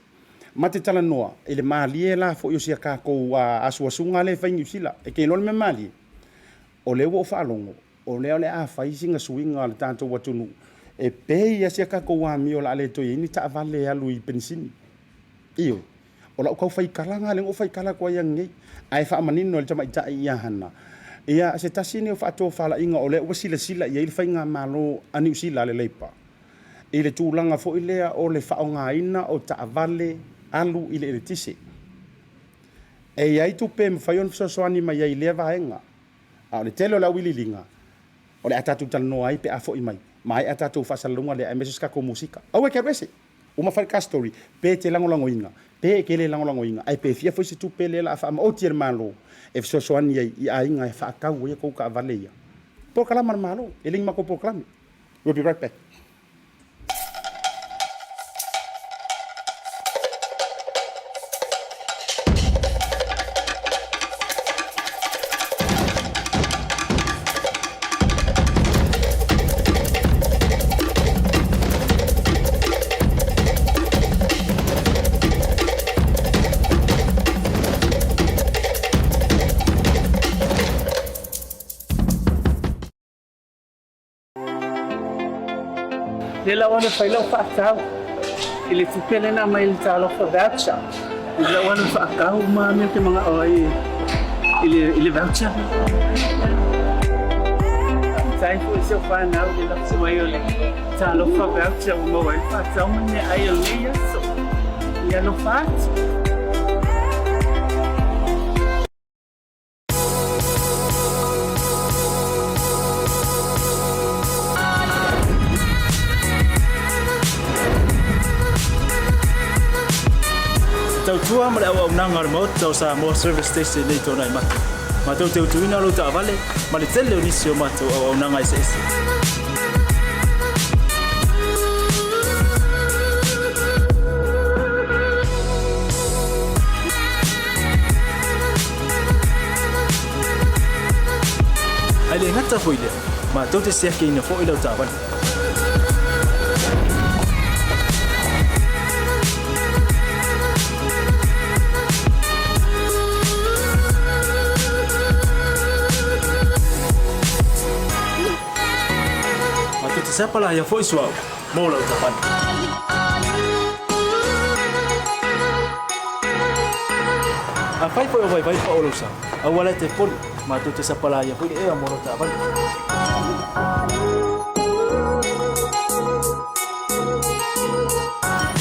Ma te talanoa i le malie la foi o si a tatou asuasuga lea e fai i Niu Sila. E te iloa le mea malie? O lea ua ou faalogo, o lea o le a fai sina suiga a le tatou atunuu e pay lava si a tatou amio o le a le toe i ai ni taavale e alu i penisini. Ioe. O lau tau faitala lena lea na ou faitala atu ai ananei. Ae faamanino e le tamaitai ia Hannah, ia se tasi lenei o faatofalaiga o lea ua silasila i ai le faigamalo a Niu Sila, le Labour, i le tulaga foi lea o le faaaogaina o taavale alu i le eletise. E i ai tupe e mafai ona fesoasoani mai ai i lea vaega, a o le tele o le auiliiliga, o le a tatou talanoa ai pe a foi mai, maea tatou faasalalauga lea aemaise o se tatou musika. Aua e te alu ese! Uma fai le ta story, pe e te lagolagoina, pe e te le lagolagoina, ae pe fia foi se tupe lea o le a faamaoti e le Malo e fesoasoani ai i aiga e faatau ai a outou taavale ia. Polokalame a le Malo, e le ni matou polokalame. We'll be right back. Lea la ua fai lau faatau i le tupe lea na aumai i le Talofa Voucher. Lea ua faatau uma mea ou te manao ai i le voucher. Faafetai foi i si ou fanau i le lafo mai o le Talofa Voucher ua maua ai le faatau ma le meaai o lenei aso. Ia alofa atu. Te tautua ma le auaunaga a le Maota o Samoa Service Station nei tona i mate. Matou te utuina lou taavale ma le tele o nisi o matou auaunaga eseese. Ae le gata foi lea, matou te siakiina foi lau taavale. Matou te sapalaia foi suauu mo lau taavale. Afai foi o vaivai pa o lou sa, aua la e te poli, matou te sapalaia foi le ea mo lau taavale.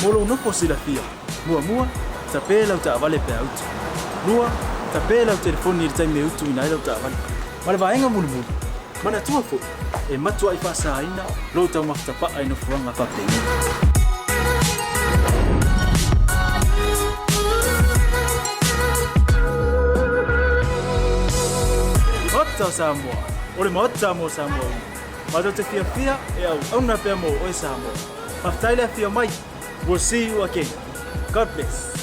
Mo lou nofo silafia, muamua, tape lau taavale pe a utu. Lua, tape lau telefoni i le taimi e utuina ai lau taavale. Ma le vaega mulimuli, manatua foi, e matuai faasaina lou taumafa tapaa i nofoaga faapenei. Maota o Samoa, o le Maota mo Samoa uma. Matou te fiafia e auauna pea mo oe Samoa. Faafetai le afio mai. We'll see you again. God bless.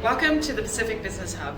Welcome to the Pacific Business Hub.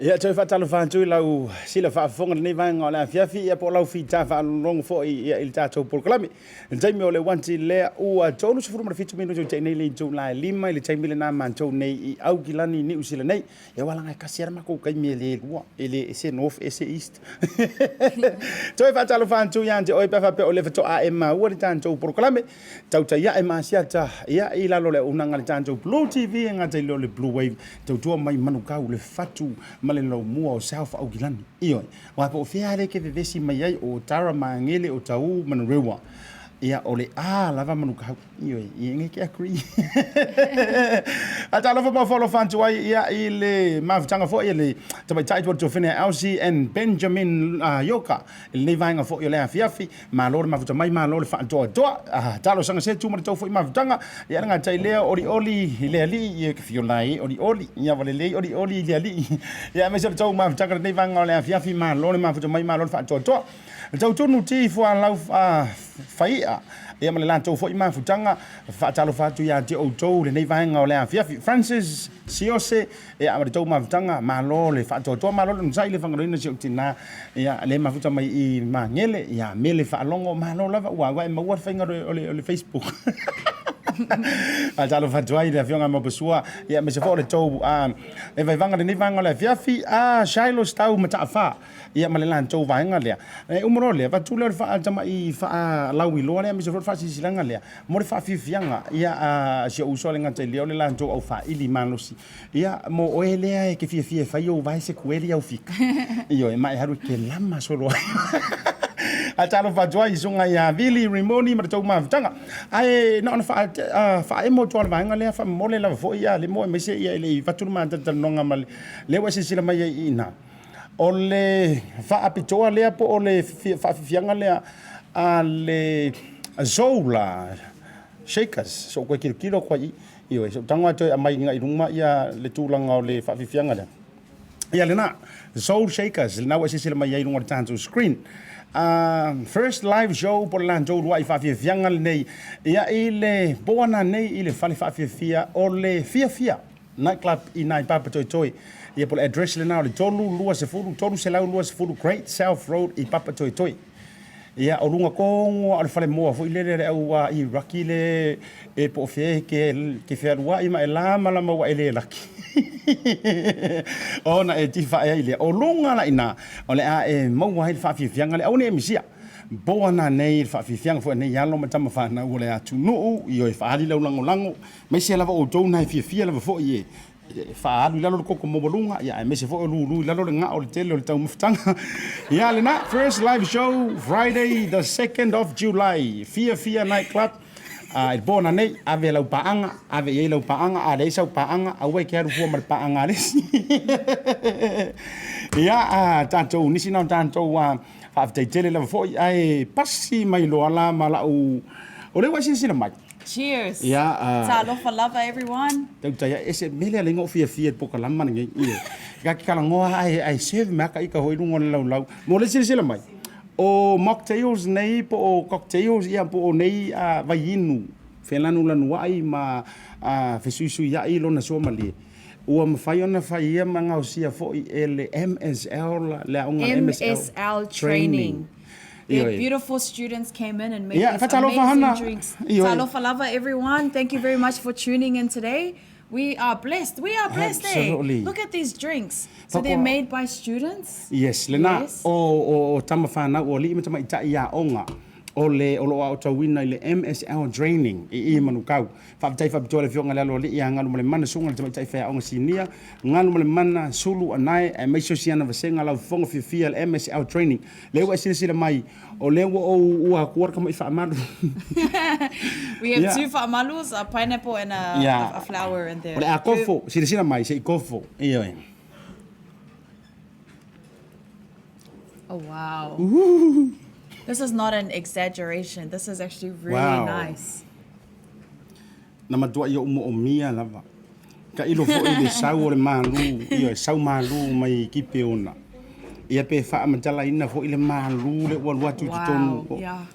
Ia, toe faatalofa atu i lau sila faafofoga i lenei vaega o le afiafi, ia po o lau fita faalogologo foi ia, i le tatou polokalame. I le taimi o le uati lea ua 37 minute o tea nei le itula e 5 i le taimi lena matou nei i Aukilani, Niu Sila nei. Ia ua laga e tasi lava le matou taimi e le lua, e le ese north ese east. Toe faatalofa atu ia te oe pe a faapea o lea faatoa e maua le tatou polokalame. Tautai ae ma asiata ia i lalo o le auaunaga a le tatou Blue TV e gata i le o le Blue Wave tautua mai Manukau le fatu ma le laumua o South Aukilani. Ioe, aua po o fea lea e te vevesi mai ai o Tara Magele o Taʻu Manurewa. Ia o le A lava Manukau. Ioe, ia nge ke agree. Faatalofa ma foalofa atu ai ia i le mafutaga foi a le tamaitai tua tofene a Elsie and Benjamin Ioka i lenei vaega foi o le afiafi. Malo le mafuta mai, malo le faatoatoa. Ah, talosaga se tu ma le tou foi mafutaga. Ia le gatai lea olioli i le alii, ia ke fio la e olioli. Ia wa lelei olioli i le alii. Ia aemaise o le tou mafutaga lenei vaega o le afiafi, malo le mafuta mai, malo le faatoatoa. Le tau tonu ti fualau fai'a ia ma le latou foi mafutaga. Faatalofa atu ia te outou lenei vaega o le afiafi. Francis Siose, ia ma le tou mafutaga, malo le faatoatoa, malo le onosai le fagaloina si ou tina, ia le mafuta mai i Magele, ia mele faalogo, malo lava ua ua e maua le faiga o le Facebook. Faatalofa atu ai i le afioga ia Maposua, ia aemaise foi o le tou e vaivaga lenei vaega o le afiafi, a Shiloh Stau Mataafa. Ia ma le latou vaega lea. E uma loa lea, avatu lea o le faatamai faalauiloa lea aemaise foi o le faasilasilaga lea mo le faafiafiaga ia a si ou uso a le gata i lea o le latou aufaili malosi. Ia mo oe lea e te fiafia e fai ou vae sekueli au fika. Ioe, ma e alu e te lama solo ai. Ae talofa atu ai i susuga ia Vili Rimoni ma le tou mafutaga. Ae na ona faaemo atu lava o le vaega lea faamomole lava foi ia le moe aemaise ia e le i avatu le ma talatalanoaga ma le ua e silasila mai ai i ina. O le faapitoa lea po o le faafiafiaga lea a le Zola Shakers, so koe kilokilo koe i, ioe, so tago atu e aumai i luma ia le tulaga o le faafiafiaga lea. Ia lena, Soul Shakers, lena ua e silasila mai ai i luga o le tatou screen. First live show po o le latou uluai faafiafiaga lenei ia i le poana nei i le fale faafiafia o le Fiafia Night Club i nai Papatoetoe. Ia po o le address lena o le 320, 320 Great South Road i Papatoetoe. Ia, o luga tonu lava o le falemoa foi lele a le au Iraki le e po o fea e ke fealuai ma e lamalama ua e le laki. Ona e tifa ae ai lea. O luga la i ina, o le a e maua ai le faafiafiaga lea. Aua ne i e misia. Boa nanei le faafiafiaga foi a nei alo ma tama fanau o le atunuu, ioe, faaali lau lagolago Aemaise lava outou na e fiafia lava foi e faaalu i lalo le koko maualuga, ia aemaise foi o lulu i lalo le gao o le tele o le taumafataga. Ia lena, first live show, Friday the 2nd of July, Fiafia Night Club, i le po nanei, ave lau paaga, ave i ai lau paaga, a leai sau paaga, aua e te alu fua ma le paaga a le isi. Ia, tatou, nisi na o tatou faafetai tele lava foi, ae pasi mai loa la ma lau, o lea ua e silasila mai. Cheers. Ia, Talofa lava everyone. Tautai ae ese mele alai ngo fiafia i pokalama lenei. Ia. Ka ki kalangoa ae ae serve mai ka ika hoi lunga o le laulau. Mo le silasila mai. O mocktails nei po o cocktails ia po o nei vaiinu felanulanuai ma fesuisuiai lona suamalie. Ua mafai ona fai ia ma gaosia foi e le MSL, le aoga a le MSL, MSL training. Their beautiful students came in and made these amazing drinks. Talofa lava everyone. Thank you very much for tuning in today. We are blessed. We are blessed, eh? Look at these drinks. So they're made by students? Yes, lena o o tama whanau o alii ma tamaitai aoga o le o lo o aotauina i le MSL Training i i Manukau. Faafetai faapitoa i le Afioga i le Aloalii ia Galumalemana Suga le Tamaitai Faiaoga Sinia, Galumalemana Sulu Anae aemaise o si ana vasega lau fofoga fiafia le MSL Training. Lea ua e silasila mai, o lea ua ou ua atua le tama'i faamalu. We have two faamalus, a pineapple and a, a flower in there. O le a kofo, silasila mai se i kofo. Ioe. Oh wow. This is not an exaggeration. This is actually really wow. nice. Na matuai ou moomia lava. Tailo foi i le sau o le malu, ioe, sau malu mai Kipeona. Ia pe faamatalaina foi le malu le ua alu atu i totonu. Wow, yeah.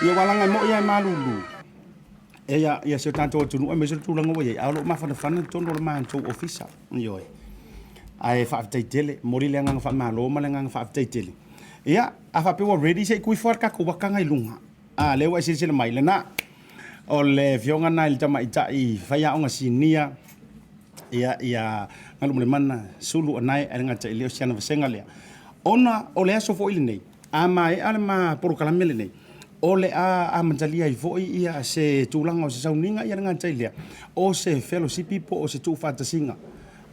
Ia ua laga e moi lava e malulu. Ia, ia si o tatou atunuu aemaise o le tulaga ua i ai, a o lo o mafanafana totonu o le matou ofisa. Ioe. Ae faafetai tele, momoli le agaga faamalo ma le agaga faafetai tele. Ia, a faapea ua ready se i tuifo lava le tatou vakaga i luga. A, lea ua e silasila mai, lena. O le afioga lena i le tamaitai faiaoga sinia, ia, ia Galumalemana Sulu Anae ae le gata i lea o si ana vasega lea. Ona o le aso foi lenei, a maea le ma polokalame lenei, o le a amatalia ai foi ia se tulaga o se sauniga, ia le gata i lea, o se fellowship po o se tuufaatasiga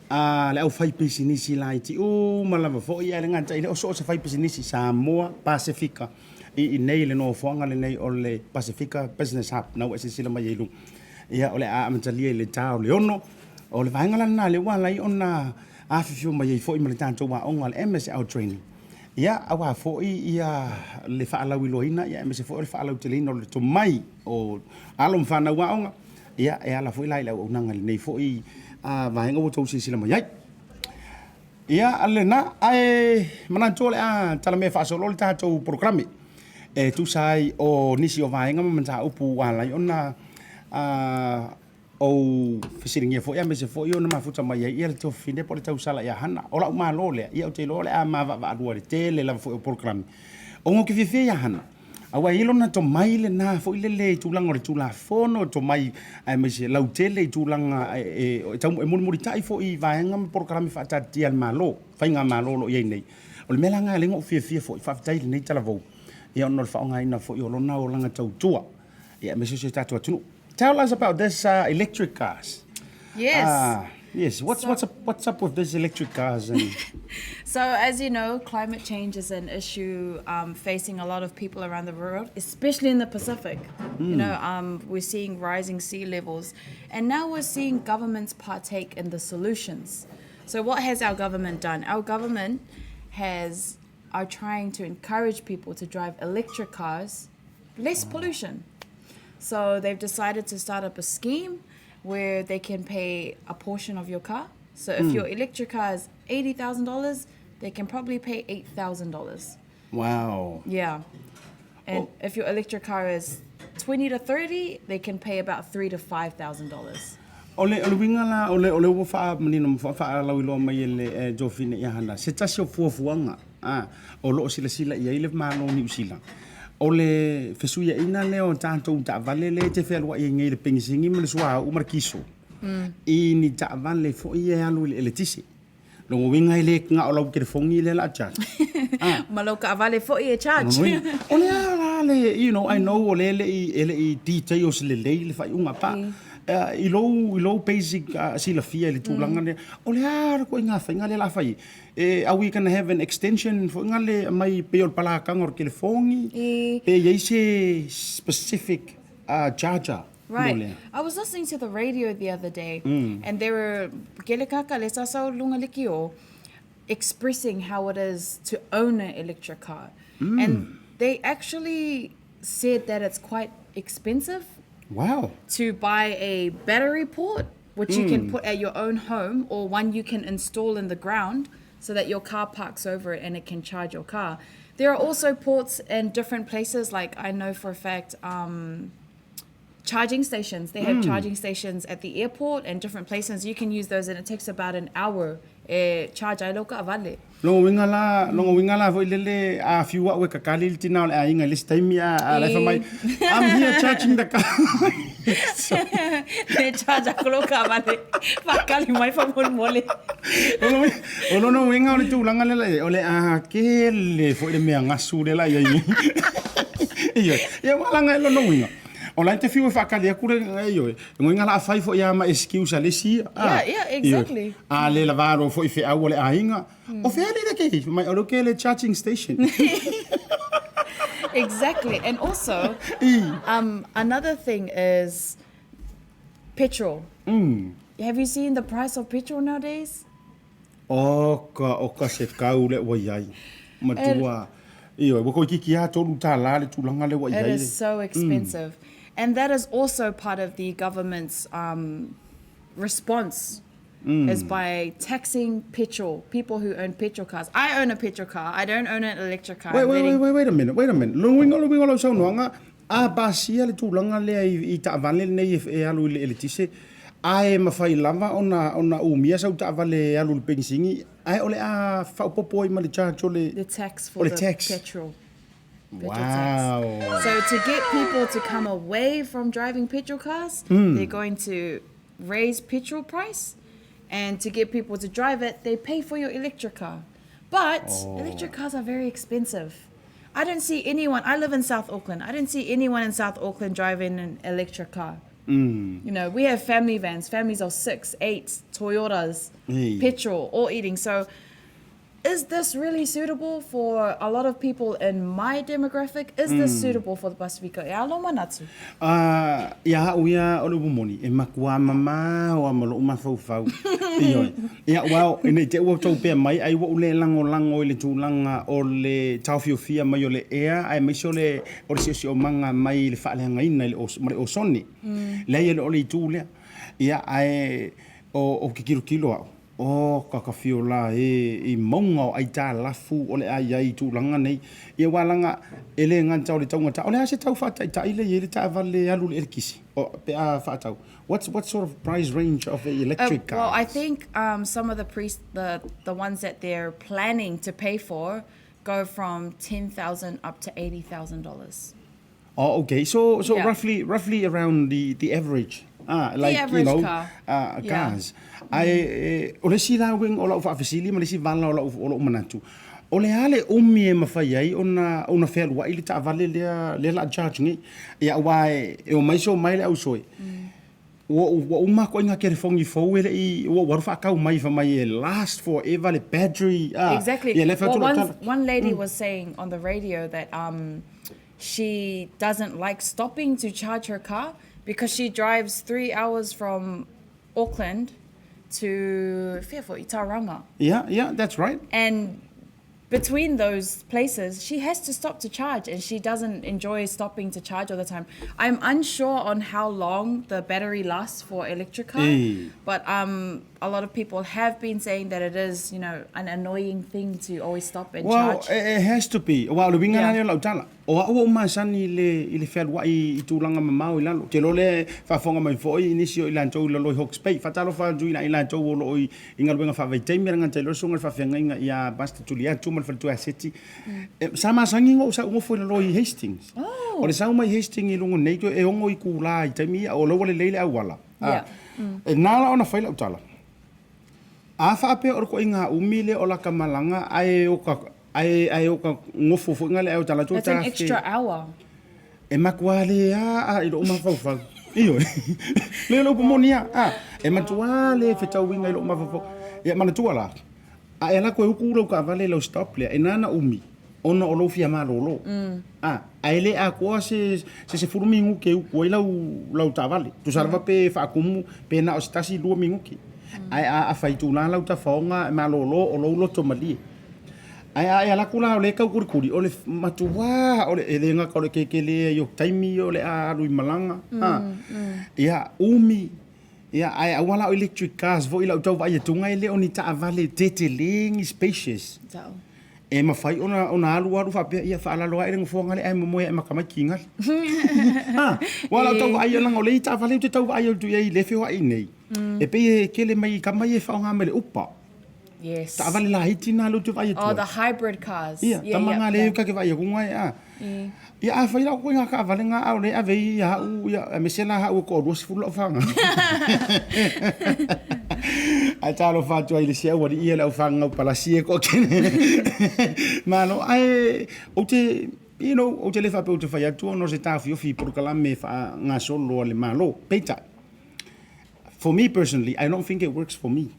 a le aufaipisinisi laiti uma lava foi, ae le gata i lea, o so o se faipisinisi Samoa, Pasefika, i inei i le nofoaga lenei o le Pasefika Business Hub, na ua e silasila mai ai i luga. Ia, o le a amatalia i le ta o le 6. O le vaega la lena lea ua ala ai ona afifio mai ai foi ma le tatou aoga o le MSL Training. Ia, aua foi ia le faalauiloaina, ia aemaise foi o le faalauteleina o le tomai o alo ma fanau aoga, ia e ala foi la i le auaunaga i lenei foi vaega ua outou silasila mai ai. Ia, lena, ae manatu o le a talamea faasolo le tatou polokalame e tusa ai o nisi o vaega ma mataupu ua ala ai ona ou fesiligia foi aemaise foi ona mafuta mai ai ia le tuafafine po o le tausala ia Hana. O la'u malo lea, ia ou te iloa o le a ma vaavaalua i le tele lava foi o polokalame. Ona ou te fiafia ia Hana, aua e i ai lona tomai lena foi lele i tulaga o le Tulafono, tomai aemaise lautele i tulaga e mulimulitai foi i vaega ma polokalame faataatitia a le Malo, faigamalo o lo o i ai nei. O le mea la lena e ala ai ona ou fiafia foi, faafetai i lenei talavou, ia ona o le faaaogaina foi o lona olaga tautua, ia aemaise o si o tatou atunuu. Tell us about this electric cars. Yes. Yes. What's, so, what's, up, what's up with these electric cars? And... So, as you know, climate change is an issue facing a lot of people around the world, especially in the Pacific. You know, we're seeing rising sea levels, and now we're seeing governments partake in the solutions. So, what has our government done? Our government has are trying to encourage people to drive electric cars, less pollution. So they've decided to start up a scheme where they can pay a portion of your car. So if your electric car is $80,000, they can probably pay $8,000. Wow. Yeah. And if your electric car is 20 to 30, they can pay about three to $5,000. O le, o le uiga la, o le, o le ua faamanino ma faalauiloa mai e le e Jofine ia Hana, se tasi o fuafuaga a, o lo o silasila i ai le Malo o Niu Sila, o le fesuiaiga lea o tatou taavale lea e te fealuai ai nei i le penisini ma le suauu ma le kiso, i ni taavale foi e alu i le eletise. Lona uiga e le na o lau telefoni lea o le a charge. Ah. Ma lau taavale foi e charge. O le a la le, you know, I know o lea e le i, e le i details lelei le faaiuga pa. I lou, i lou basic silafia i le tulaga lea, o le a le ituaiga faiga lea o le a fai ai? E, are we gonna have an extension foi na le aumai pei o le palakaga o le telefoni? Pe i ai se specific charger? Right. I was listening to the radio the other day and they were kele kaka le sasau lunga likio expressing how it is to own an electric car. And they actually said that it's quite expensive. Wow. To buy a battery port, which you can put at your own home, or one you can install in the ground so that your car parks over it and it can charge your car. There are also ports in different places, like I know for a fact, charging stations. They have charging stations at the airport and different places. You can use those and it takes about an hour e charge ai lau kaavale. Lona uiga la, lona uiga la foi lele a fiu au e kakali le tina o le aiga i le isi taimi a, a la e fai mai, I'm here charging the car. E charge aku lau kaavale, whakali mai whamolemole. O lona uiga o le tulaga lea la i ai, o le a kele foi le mea gasu lea la i ai nei. Ioe, ia ua laga e lona uiga. O la e te fiu e faatali atu le, ioe, uiga o le a fai foi lava ma excuse a le isi ia. Yeah, yeah, exactly. A le lava loa foi feau a le aiga, o fea le le ke, mai o le ke le charging station. Exactly. And also, another thing is petrol. Have you seen the price of petrol nowadays? Oka, oka se kau le ua i ai. Matua, ioe, ua toeitiiti lava $3 le tulaga lea ua i ai. It is so expensive. And that is also part of the government's response is by taxing petrol, people who own petrol cars. I own a petrol car. I don't own an electric car. Wait, wait, wait, wait, wait a minute, wait a minute. Lona uiga, lona uiga o lau saunoaga, a pasia le tulaga lea i taavale lenei e alu i le eletise, Ae mafai lava ona ona umia sau taavale e alu i le penisini, ae o le a faaopoopo ai ma le charge o le The tax o for le the tax. petrol. Petrol tax. Wow. So to get people to come away from driving petrol cars, they're going to raise petrol price, and to get people to drive it, they pay for your electric car. But electric cars are very expensive. I don't see anyone. I live in South Auckland. I don't see anyone in South Auckland driving an electric car. You know, we have family vans, families of six, eight, Toyotas, Hey. petrol, all eating. So is this really suitable for a lot of people in my demographic? Is this suitable for the Pasifika? E alo manatu. Ah, ia au ia o le upu moni, e makuā mamao lava ma lou mafaufau. Ioe. Ia, well, ina i te ua outou pea mai, ai ua ou le lagolago i le tulaga o le taofiofia mai o le ea, aemaise o le, o le siosiomaga mai i le faaleagaina i le ma le osone. Leai e le o le itu lea. Ia, ae o, o ke kilokilo au, O kakafio la e i mauga o aitalafu o le a i ai i tulaga nei. Ia aua laga e le gata o le taugata, o le a se tau faataitai lea i ai le taavale alu i le elekisi o pe a faatau? What's what sort of price range of the electric Well, I cars? think some of the pre the the ones that they're planning to pay for go from $10,000 up to $80,000. Oh, okay. So so Yeah. roughly roughly around the the average. Ah, The like you average know, car. Yeah. cars. Ae e, o le isi la uiga o lau faafesili ma le isi vala o lau o lou manatu, o le a le umi e mafai ai ona ona fealuai le taavale lea lea la charge nei. Ia aua e, e omai so mai le ausoe. Ua ua uma atu ai ngā kerefongi fou e le i ua ua alu faatau mai fai mai e last forever le battery ah Exactly. ia lea fai Well, atu lau one, tala. one lady was saying on the radio that she doesn't like stopping to charge her car because she drives 3 hours from Auckland to whea foi, Tauranga. Yeah, yeah, that's right. And between those places, she has to stop to charge and she doesn't enjoy stopping to charge all the time. I'm unsure on how long the battery lasts for electric car, Eh. but a lot of people have been saying that it is, you know, an annoying thing to always stop and Well, charge. it, it has to be. Aua o le uiga la Yeah. lea o lau tala. O au ua ou masani i le, i le fealuai i tulaga mamao i lalo. Ou te iloa lea e faafofoga mai foi i nisi o i latou i lalo i Hawke's Bay. Faatalofa atu i latou o lo o i, i galuega faavaitaimi, e le gata i loa le susuga i le faafeagaiga ia Pastor Tuliatu ma le faletua ia Seti. E, sa masani ona ou sau nofo i lalo i Hastings. Oh. O le sau mai Hastings i luga nei, e ono itulā i taimi ia, o la ua lelei le auala. Yeah. E nā la ona fai lau tala. A faapea o le koiga umi lea o laka malaga ae o ka ae ae o ka gofo foi nga le ae o tala atu That's an extra hour. E matua le a a i lou mafaufau. Ioe. Le lou moni a. A, e matua le fetauiga i lou mafaufau. Ia manatua la. A e ala atu e uku lau taavale i lau stop lea, e nana umi ona o lou fia malolo. A, ae le atoa se se sefulu minute e uku ai lau lau taavale. Tusa lava pe faakumu pe na o se tasi lua minute. Ae a afai itulā lau tafaoga e malolo o lou loto malie. Ae a e ala atu la o lea e taukulikuli, o le matuā o le e le gata o le kekele ai o taimi o le a alu i malaga. A, ia umi Ia, ae aua la o electric cars foi lau tau vaai atu e le o ni taavale tetele ni spacious. Tau. E mafai ona ona alu alu faapea ia faalalo ae le nofoaga lea ae momoe ae matamai ki gali. Ha, ua lau tau vaai leaga o le isi taavale ou te tau vaai atu i ai i le feoai nei. E pei e kele mai i kama ia e faaaoga mai le upa. Yes. Taavale laiti na lea ou te vaai atu Oh, ai. the hybrid cars. Ia, Yeah, tama yeah, nga le yeah. ka ke vaai atu ngai a. Ia a fai la koe nga taavale nga a o le ave i ia au ia aemaise la hau e ko 20 lau whanga. Ae talofa atu ai i le isi aualii ia le au whanga au palasi e ko kene. Malo ae ou te you know, ou te le faapea ou te fai atu ona o se taofiofi i polokalame faagasolo a le Malo. Peitai, for me personally, I don't think it works for me.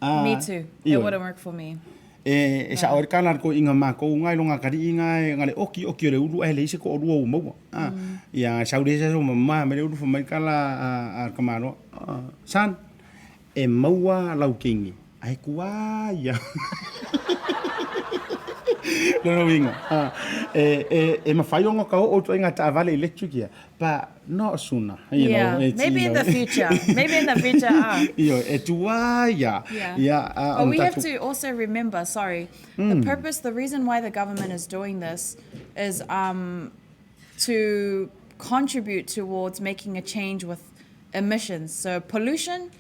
Me too. It Ioe. wouldn't work for me. E, e sao ai le kala ko inga makou nga i longa kali'i nga e nga le oki oki o le ulu ae leai se ko'olua ua maua. A, ia sau le isi aso mama mai le ulu fai mai le kala a, a le tamaloa, Son, e maua lau keini, ae kuā ia. Lona uiga, e, e, e mafai ona ka oo atu ai ngā taavale electric ia, but not sooner, you Yeah, know, it's, maybe you in know. the future. Maybe in the future, ah. Ioe, e tuā ia, Yeah. ia, a, But ona we have tatou. to also remember, sorry, the purpose, the reason why the government is doing this is to contribute towards making a change with emissions. So pollution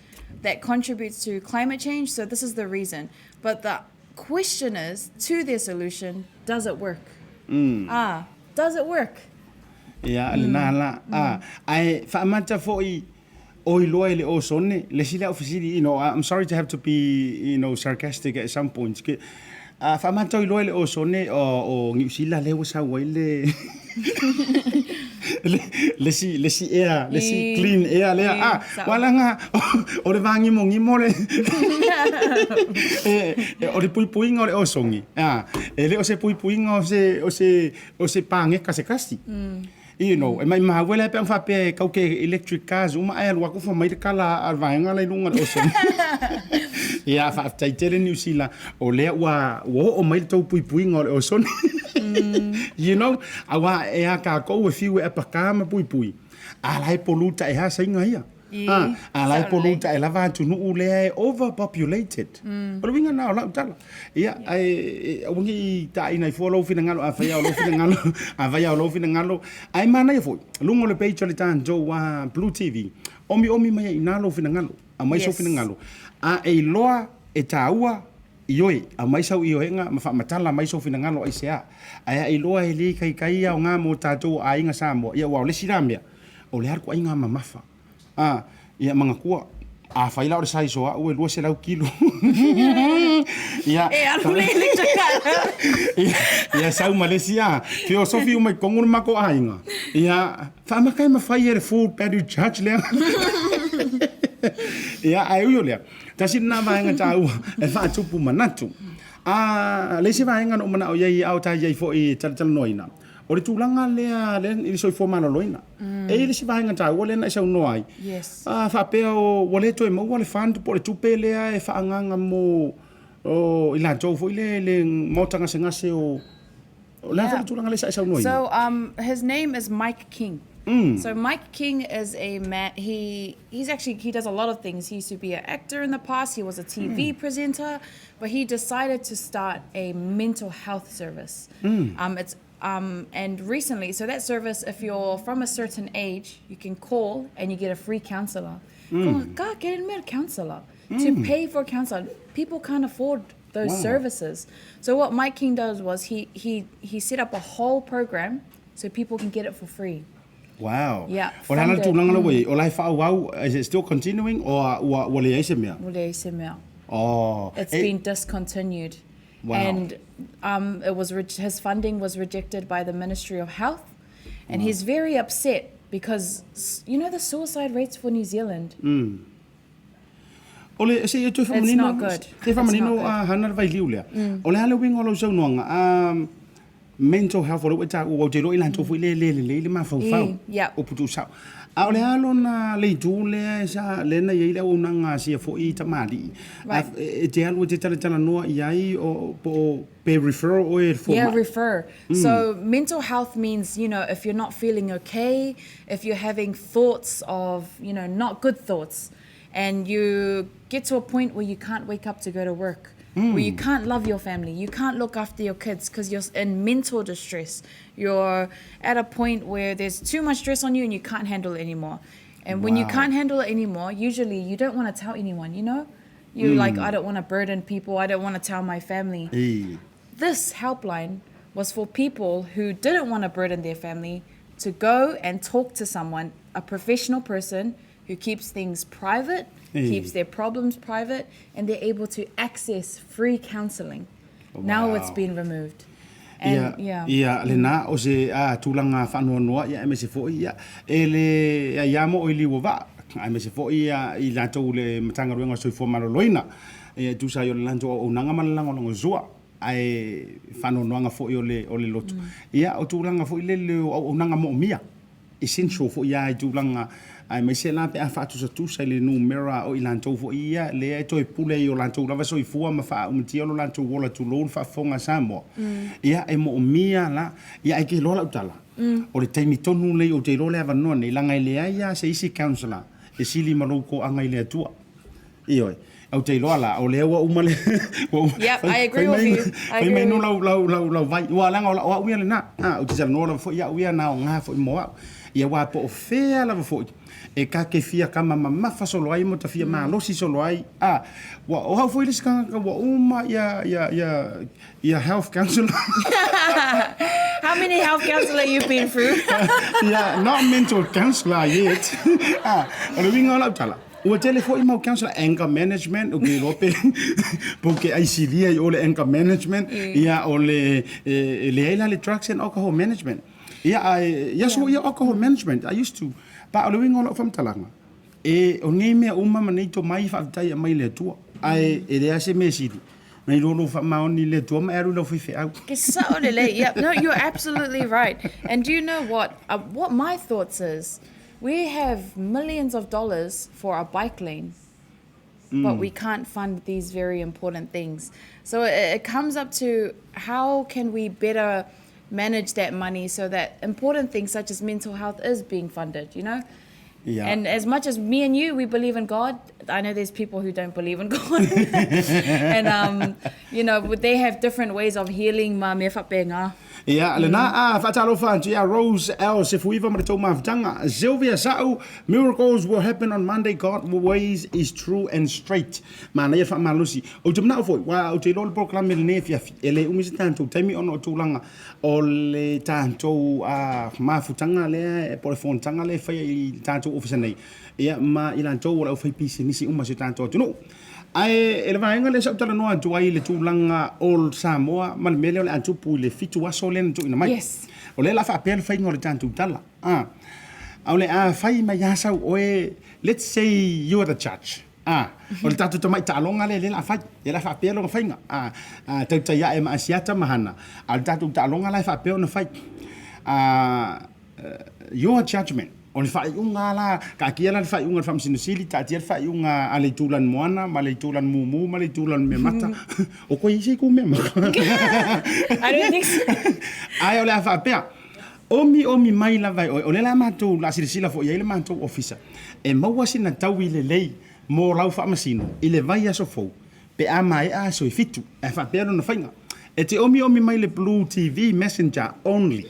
that contributes to climate change. So this is the reason. But the question is to their solution, does it work? Mm. Ah, does it work? Ia, lena la. Ah, ae faamata foʻi o iloa i le osone, le isi lea au fesili, you know, I'm sorry to have to be, you know, sarcastic at some points, ke, a faamata o iloa i le osone o, o Niu Sila lea ua sau ai le, le, le isi, le isi ea, le isi clean ea lea, a, ua laga, o le vāgimogimo le, e, e, o le puipuiga o le osogi, a, e le o se puipuiga o se, o se, o se pageka se kasi. You know, e maimau e le pe faapea e kau ke electric cars uma ae alu atu fai mai le kala a le vaega la i luga o le ocean. Ia, faafetai tele Niu Sila, o lea ua, ua oo mai le tou puipuiga o le osone. You know, auā e a kākou e fiu e apakā ma puipui, a la e poluta e hā saiga ia. A, a la e poluta e lava atunuu lea e overpopulated. O le uiga lena o lau tala. Ia, ae e, aua ne i taina ai fua lou finagalo, afai lava o lou finagalo, afai lava o lou finagalo, ae manaia foi, luga o le page o le tatou a Blue TV, omiomi mai ai i ina lou finagalo, aumai sou finagalo, a e iloa e taua ioe, aumai sau ioega ma faamatala mai sou finagalo aisea, ae a iloa e le ikaika aoga mo tatou aiga Samoa, ia aua o le isi la mea, o le a le ituaiga mamafa. A, ia manatua, afai la o le size o au e 200 kilo. Ia, E alu le electric car. ia, ia sau ma le isi a, feosofi uma i totonu o le matou aiga. Ia, faamata e mafai e le full battery charge lea. Ia, ae ui o lea, tasi lena vaega taua e faatupu manatu. A, le isi vaega na ou manao i ai a o ta i ai foi e talatalanoaina, O le tulaga lea lea i le soifua maloloina. E i ai le isi vaega taua lea na e saunoa ai, Yes. a faapea o ua le toe maua le fund po o le tupe lea e faaagaaga mo o i latou foi lea i le maota gasegase o o le a foi le tulaga lea sa e saunoaina? So his name is Mike King. So Mike King is a man, he he's actually he does a lot of things. He used to be an actor in the past, he was a TV presenter, but he decided to start a mental health service. It's and recently, so that service, if you're from a certain age, you can call and you get a free counselor. Mm. Get a counselor. To pay for a counselor. People can't afford those Wow. services. So what Mike King does was he he he set up a whole program so people can get it for free. Wow. Yeah, O le a le funded. tulaga la ua i ai? O la e faaauau, is it still continuing or ua ua leai se mea? Ua leai se mea. Oh. It's E, been discontinued. Wow. And it was his funding was rejected by the Ministry of Health, and he's very upset because you know the suicide rates for New Zealand. O le, se i toe It's faamanino, not good. se i It's not faamanino good. a Hana le vailiu lea. O le a le uiga o lau saunoaga, um, mental health o lea ua e taua, aua ou te iloa i latou foi lea e le lelei le mafaufau. E, yeah. Upu tuusao. A o le a lona le itu lea sa, lea na i ai le auaunaga a sia foi tamalii. Right. A, e te alu e te talatalanoa i ai o, po o, pe referral oe e le Yeah, fomai. refer. So mental health means, you know, if you're not feeling okay, if you're having thoughts of, you know, not good thoughts, and you get to a point where you can't wake up to go to work, where you can't love your family, you can't look after your kids because you're in mental distress. You're at a point where there's too much stress on you and you can't handle it anymore. And when you Wow. can't handle it anymore, usually you don't want to tell anyone, you know? You're like, I don't want to burden people, I don't want to tell my family. E. This helpline was for people who didn't want to burden their family to go and talk to someone, a professional person who keeps things private, keeps their problems private, and they're able to access free counseling. Now it's Wow. been removed. And Ia, yeah. ia, lena o se a, tulaga faanoanoa, ia, aemaise foi, ia, e le aiā mo o i liu o vaa, aemaise foi, ia, i latou le Matagaluega o le Soifua Maloloina, ia, e tusa ai o le latou auaunaga ma le lagolagosua, ae faanoanoaga foi o le, o le loto. Ia, o tulaga foi lele o auaunaga moomia, essential foi ia i tulaga, aemaise la pe a faatusatusa i le numera o i latou foi ia lea e toe pule i o latou lava soifua ma faaumatia lo latou ola, tulou le faafofoga a Samoa. Ia, e moomia la, ia, ae ke iloa lau tala, o le taimi tonu lenei ou te iloa le avanoa nei, leaga e leai lava se isi councillor e sili ma lou toaga i le Atua. Ioe. Ou te iloa la, o lea ua uma le ua uma. Yep, Fai, I fai agree with mai, you. I fai agree mai with no you. lau, lau, lau, lau vai. Ua leaga o, o au ia lena. Ah, ou te talanoa lava foi au ia na o ngā foi mo au. Ia aua po o fea lava foi e ta te fia kama mamafa solo ai ma ta fia malosi solo ai, a, ua o au foi le isi tagata ua uma ia, ia, ia, ia health counselor. How many health counselor you've been through? Ia, not mental counselor yet. A, o le uiga o lau tala, ua tele foi mau counselor, anger management, ou te iloa pe, pe ou te aisilia i o le anger management, ia, o le, e leai la le drugs and alcohol management. Ia, ae, ia so ia alcohol management, I used to, pa o le uiga o lau faamatalaga, e, o nei mea uma ma nei tomai faafetai e aumai e le Atua, ae e leai se mea sili, nai lo lou faamaoni i le Atua ma e alu i lau faifeau. Ke sao lelei, yeah, no, you're absolutely right. And do you know what, uh, what my thoughts is, we have millions of dollars for our bike lane, but we can't fund these very important things. So it, it comes up to how can we better manage that money so that important things such as mental health is being funded, you know? Yeah. And as much as me and you, we believe in God, I know there's people who don't believe in God. and, um, you know, they have different ways of healing ma me whapenga. Ia, lena a faatalofa atu ia Rose L. Sefuiva ma le tou mafutaga. Sylvia Sa'u, Miracles will happen on Monday, God ways is true and straight. Manaia le faamalosi. Ou te manao foi, ua ou te iloa le polokalame lenei afiafi, e le umi se tatou taimi ona o tulaga o le tatou mafutaga lea po o le fonotaga lea e faia i le tatou ofisa nei, ia ma i latou o le aufaipisinisi uma o si o tatou atunuu. Ae e le vaega lea sa ou talanoa atu ai i le tulaga o Samoa ma le mea lea o le a tupu i le fitu aso lea na tuuina mai. Yes. O lea o le a faapea le faiga o le tatou tala. A, o le a fai mai lava sau oe, let's say you are the judge. A, o le tatou tamai taaloga lea lea o le a fai, lea o le a faapea lona faiga. A, a tautai ae ma Asiata ma Hana, a o le tatou taaloga la e faapea ona fai. A, your judgement, o le faaiuga la, taatia la le faaiuga a le Faamasino Sili, taatia le faaiuga a le Itulani Moana ma le Itulani Mumu ma le Itulani Meamata. O koe isi ku meamata. I don't think so. Ae o le a faapea, omiomi mai lava e oe, o lea la matou, o le a silasila foi i ai le matou ofisa, e maua sina taui lelei mo lau faamasino i le vaiaso fou, pe a maea aso e fitu. Ae faapea lona faiga, e te omiomi mai le Blue TV Messenger only.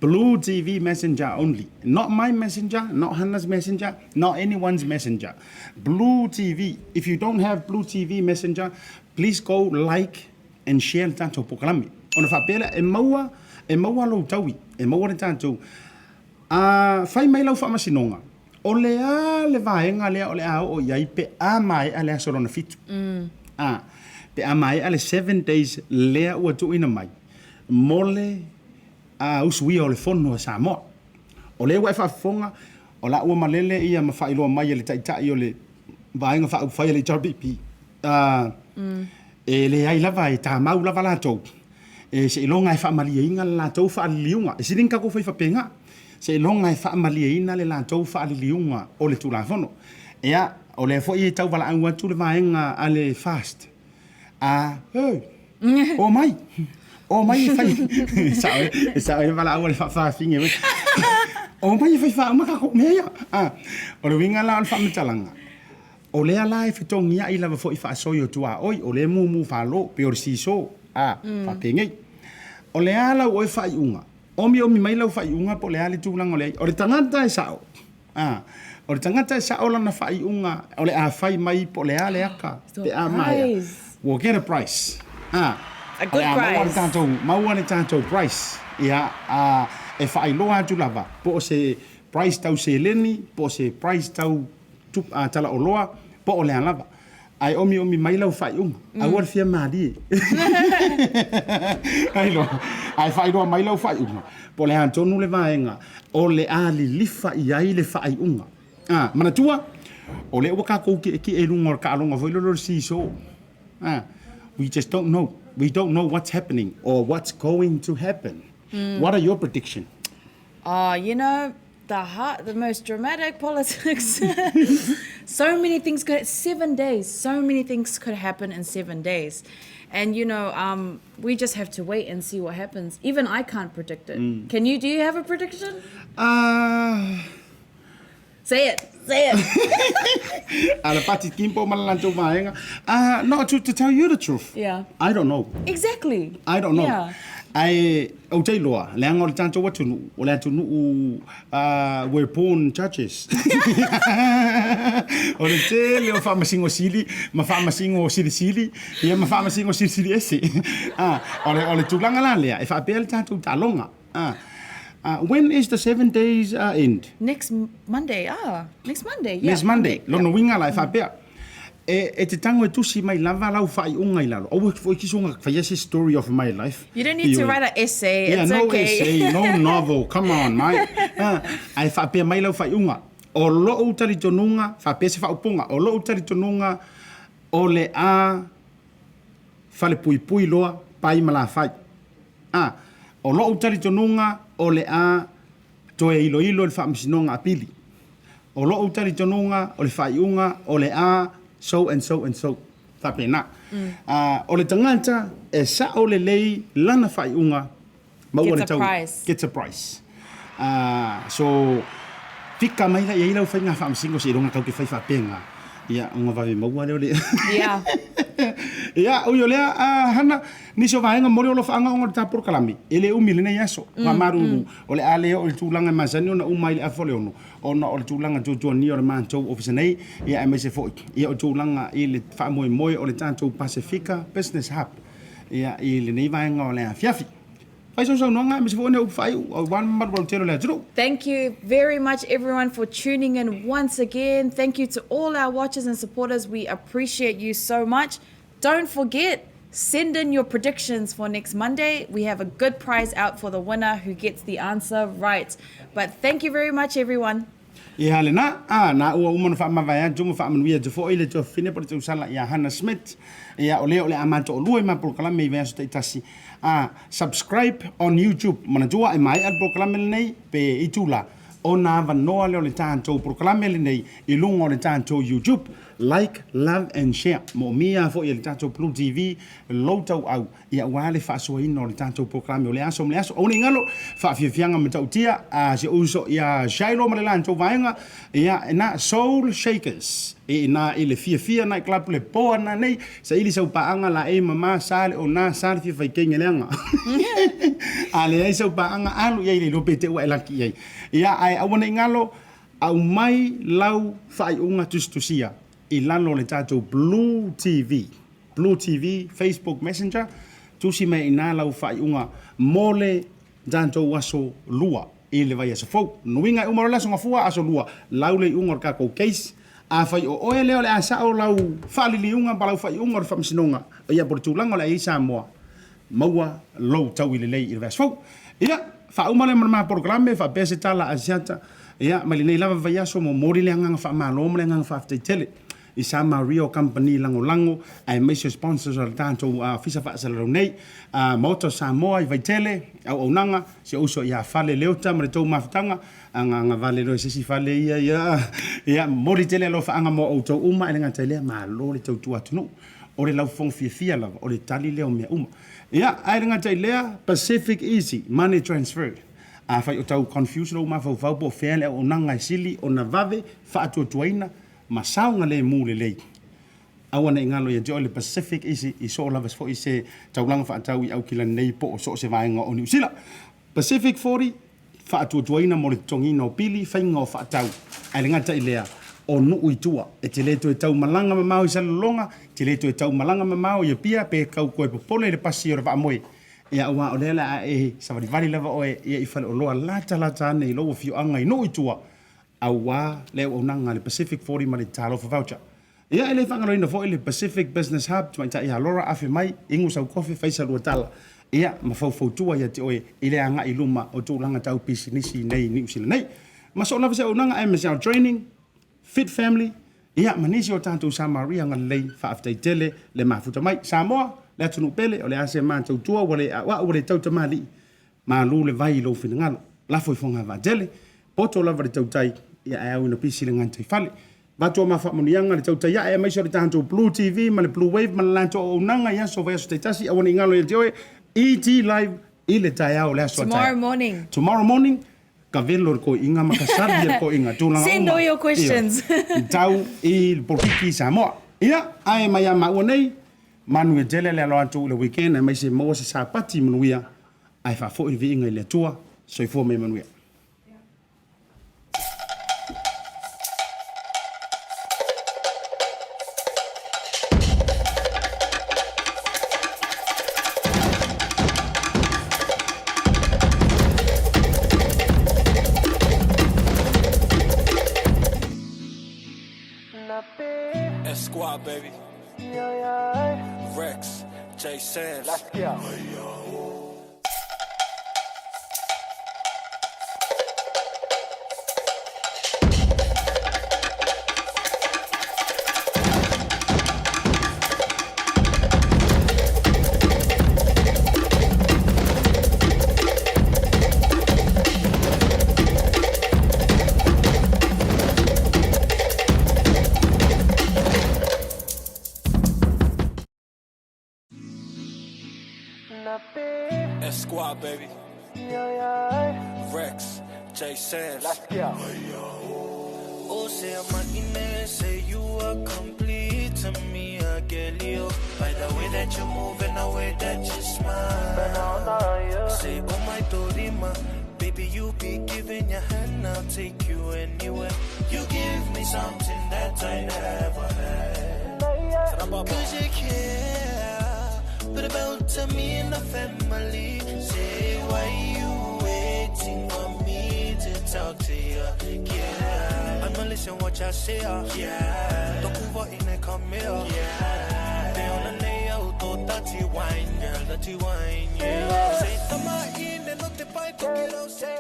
Blue TV Messenger only. Not my messenger, not Hannah's messenger, not anyone's messenger. Blue TV. If you don't have Blue TV Messenger, please go like and share le tatou polokalame. Ona faapea lea, e maua, e maua lou taui, e maua le tatou. A fai mai lau faamasinoga, o le a le vaega lea o le a oo i ai pe a maea le aso lona fitu? A, pe a maea le seven days lea ua tuuina mai mo le a usuia o le Fono a Samoa. O lea ua e faafofoga, o la ua malele ia ma faailoa mai e le Taitai o le Vaega Faaupufai a le HRPP, a, e leai lava, e tamau lava latou, e seiloga e faamalieina le latou faaliliuga. E sili ona tatou fai faapena, seiloga e faamalieina le latou faaliliuga o le Tulafono. Ia, o lea foi e tau valaau atu le vaega a le FAST, a, hey, Omai! Omai e fai. Sao e, e sao e valaau a le faafaafine mai. Omai e fai faauma tatou mea ia. Ah, o le uiga la o le faamatalaga, o lea la e fetogiai lava foi faasoi o tuaoi, o lea e mumu falo, pei o le seesaw, ah, faapenei. O le a lau oe faaiuga? Omiomi mai lau faaiuga po o le a le tulaga o le ai. O le tagata e sao, ah, o le tagata e sao lana faaiuga o le a fai mai po o le a le aka pe a maea. We'll get a price. Ah, A good o le a maua le price. tatou, maua le tatou price. Ia, a, e faailoa atu lava po o se price tau seleni, po o se price tau tup, a, talaoloa, po o le a lava. Ae omiomi mai lau faaiuga, aua le fia malie. Ai loa, ae faailoa mai lau faaiuga, po o le a tonu le vaega o le a lilifa i ai le faaiuga. A, manatua, o lea ua tatou tietie i luga o le taaloga foi lele o le seesaw. A, we just don't know. We don't know what's happening or what's going to happen. What are your prediction? Oh, you know, the heart, the most dramatic politics. so many things could, seven days, so many things could happen in seven days. And, you know, um, we just have to wait and see what happens. Even I can't predict it. Mm. Can you, do you have a prediction? Uh, Say it, say it. Ala pati kimpo malalanto vaenga. Uh, no, to, to tell you the truth. Yeah. I don't know. Exactly. I don't know. Yeah. Ae ou te iloa, leaga o le tatou atunuu, o le atunuu we're born judges. O le tele o faamasino sili ma faamasino silisili, ia ma faamasino silisili ese. O le, o le tulaga la lea, e faapea le tatou taaloga. When is the 7 days end? Next Monday, ah, next Monday, yeah. Next Monday, lona uiga la e faapea, E, e te tango e tusi mai lava lau faaiuga i lalo. Aua foi ki songa whaia se story of my life. You don't need to write an essay, yeah, it's no okay. essay, no novel, come on, mate. Ae faapea mai lau faaiuga. O lou talitonuga, faapea se faaupuga, o lou talitonuga o le a falepuipui loa pai ma lafai. A, o lou talitonuga o le a toe iloilo i le Faamasinoga Apili. O lou talitonuga, o le faaiuga o le a so and so and so. Faapena. O le tagata e sao lelei lana faaiuga ma ua le Gets a tau prize. gets a prize. So, fika mai la i ai lau faiga faamasino seiloga tau ke fai faapena. Ia, ona vave maua lea o le Yeah. Ia, ui o lea, Hana, nisi o vaega mo le olofaga ona o le ta polokalame, e le umi i lenei aso. Faamalulu, o le a le oo i le tulaga e masani ona uma ai le afa o le ono, ona o le tulaga tuatuania o le matou ofisa nei, ia aemaise foi, ia o tulaga i le faamoemoe o le tatou Pasefika Business Hub, ia, i lenei vaega o le afiafi. Fai sau saunoaga aemaise foi o nai upu faaiu aua le mamalu lautele o le atunuu. Thank you very much everyone for tuning in once again. Thank you to all our watchers and supporters. We appreciate you so much. Don't forget, send in your predictions for next Monday. We have a good prize out for the winner who gets the answer right. But thank you very much everyone. Ia lena, a, na ua uma ona faamavae atu ma faamanuia atu foi le tuafafine po o le tausala ia Hannah Smith, ia o lea o le a matoolua i ma polokalame i vaiaso taitasi. A, subscribe on YouTube, manatua e maea le polokalame lenei pe itula ona avanoa lea o le tatou polokalame lenei i luga o le tatou YouTube. Like, love and share. Moomia foi e le tatou Blue TV lou tauau ia aua le faasoaina o le tatou polokalame o le aso ma le aso. Aua ne i galo, faafiafiaga matautia a si ou uso ia Shiloh ma le latou vaega, ia na Soul Shakers. E na i le fiafia nai club le poa na nei, saili sau paaga laei mama sa le ona sa le fia faitenge leaga. A leai sau paaga alu i ai le iloa pe te ua e laki i ai. Ia ae aua ne i galo, aumai lau faaiuga tusitusia i lalo o le tatou Blue TV. Blue TV, Facebook Messenger, tusi mai i ina lau faaiuga mo le tatou aso lua i le vaiaso fou. Nuiga e uma loa le aso gafua, aso lua, lau le iuga o le tatou case. Afai o oe lea o le a sao lau faaliliuga ma lau faaiuga o le faamasinoga, ia po o le tulaga o le a i ai Samoa, maua lou taui lelei i le vaiaso fou. Ia, faauma lea ma le ma polokalame, faapea se tala a Asiata, ia, mai lenei lava vaiaso, momoli le agaga faamalo ma le agaga faafetai tele i sa Maria o kamupani lagolago aemaise o sponsors o le tatou Ofisa Faasalalau nei, Maota o Samoa i Vaitele, auaunaga, si ou uso ia Fale Leota ma le tou mafutaga, agagavale loa i se isi fale ia, ia, ia, momoli tele alofaaga mo outou uma, e le gata i lea, malo le tautua atunuu. O le laufofoga fiafia lava, o le tali lea o mea uma. Ia, ae le gata i lea, Pacific Easy Money Transfer. Afai o tau confuse lou mafaufau po o fea le auaunaga e sili ona vave faatuatuaina ma saogalemu lelei, aua ne i galo ia te oe le Pacific Easy i soo lava foi se taulaga faatau i Aukilani nei po o so o se vaega o Niu Sila. Pacific 40, faatuatuaina mo le totogiina o pili, faiga o faatau, ae le gata i lea, o nuu i tua. E te le toe tau malaga mamao i Salelologa, e te le toe tau malaga mamao i Apia pe kau koe popole i le pasi o le vaamoe. Ia aua o lea la a e savalivali lava oe ia i faleoloa latalata ane i lou afioaga i nuu i tua, aua le auaunaga a le Pacific 40 ma le Talofa Voucher. Ia e le faagaloina foi le Pacific Business Hub, tamaitai ia Laura afe mai, inu sau kofi, fai sa lua tala, ia ma faufautua ia te oe i le agai i luma o tulaga tau pisinisi nei i Niu Sila nei. Ma soo lava se auaunaga MSL Training, Fit Family, ia ma nisi o tatou Samaria galelei faafetai tele le mafuta mai. Samoa, le atunuu pele, o le a se matou tua ua le a'ua'u ua le tautamalii, Malu le vai i lou finagalo. Lafo i Fogavaatele, poto lava le tautai, ia ae au ina pisi le gatai fale. Avatu a ma faamanuiaga le tautai ae aemaise o le tatou Blue TV ma le Blue Wave ma le latou auaunaga i aso vaiaso taitasi aua ne i galo ia te oe ET Live i le taeao o le aso a Tomorrow morning. Tomorrow morning, ka velo le koiinga ma ka sabi e le koiinga. Tulaga Send uma. all your questions. Ia, i tau i le polokiki i Samoa. Ia, ae mai a maua nei, manuia tele le alo atu i le weekend aemaise maua se sapati manuia. Ae faafo'i le viiga i le Atua. Soifua ma ia manuia. S Squad, baby. Rex, J Samms. Let's go. S Squad, baby. Rex, J Samms. Let's go. Oh, say I'm say you are complete to me, I get you. By the way that you move and the way that you smile. Say, oh my Dorima, baby, you be giving your hand, I'll take you anywhere. You give me something that I never had. Cause you care, but about to me and the family. Say, why you waiting for me to talk to you? Yeah, I'ma listen what you say. Yeah, Don't in and come here. Yeah, they on the nail, to dirty wine, girl, dirty wine. Yeah, say, tama in and not the pipe, say.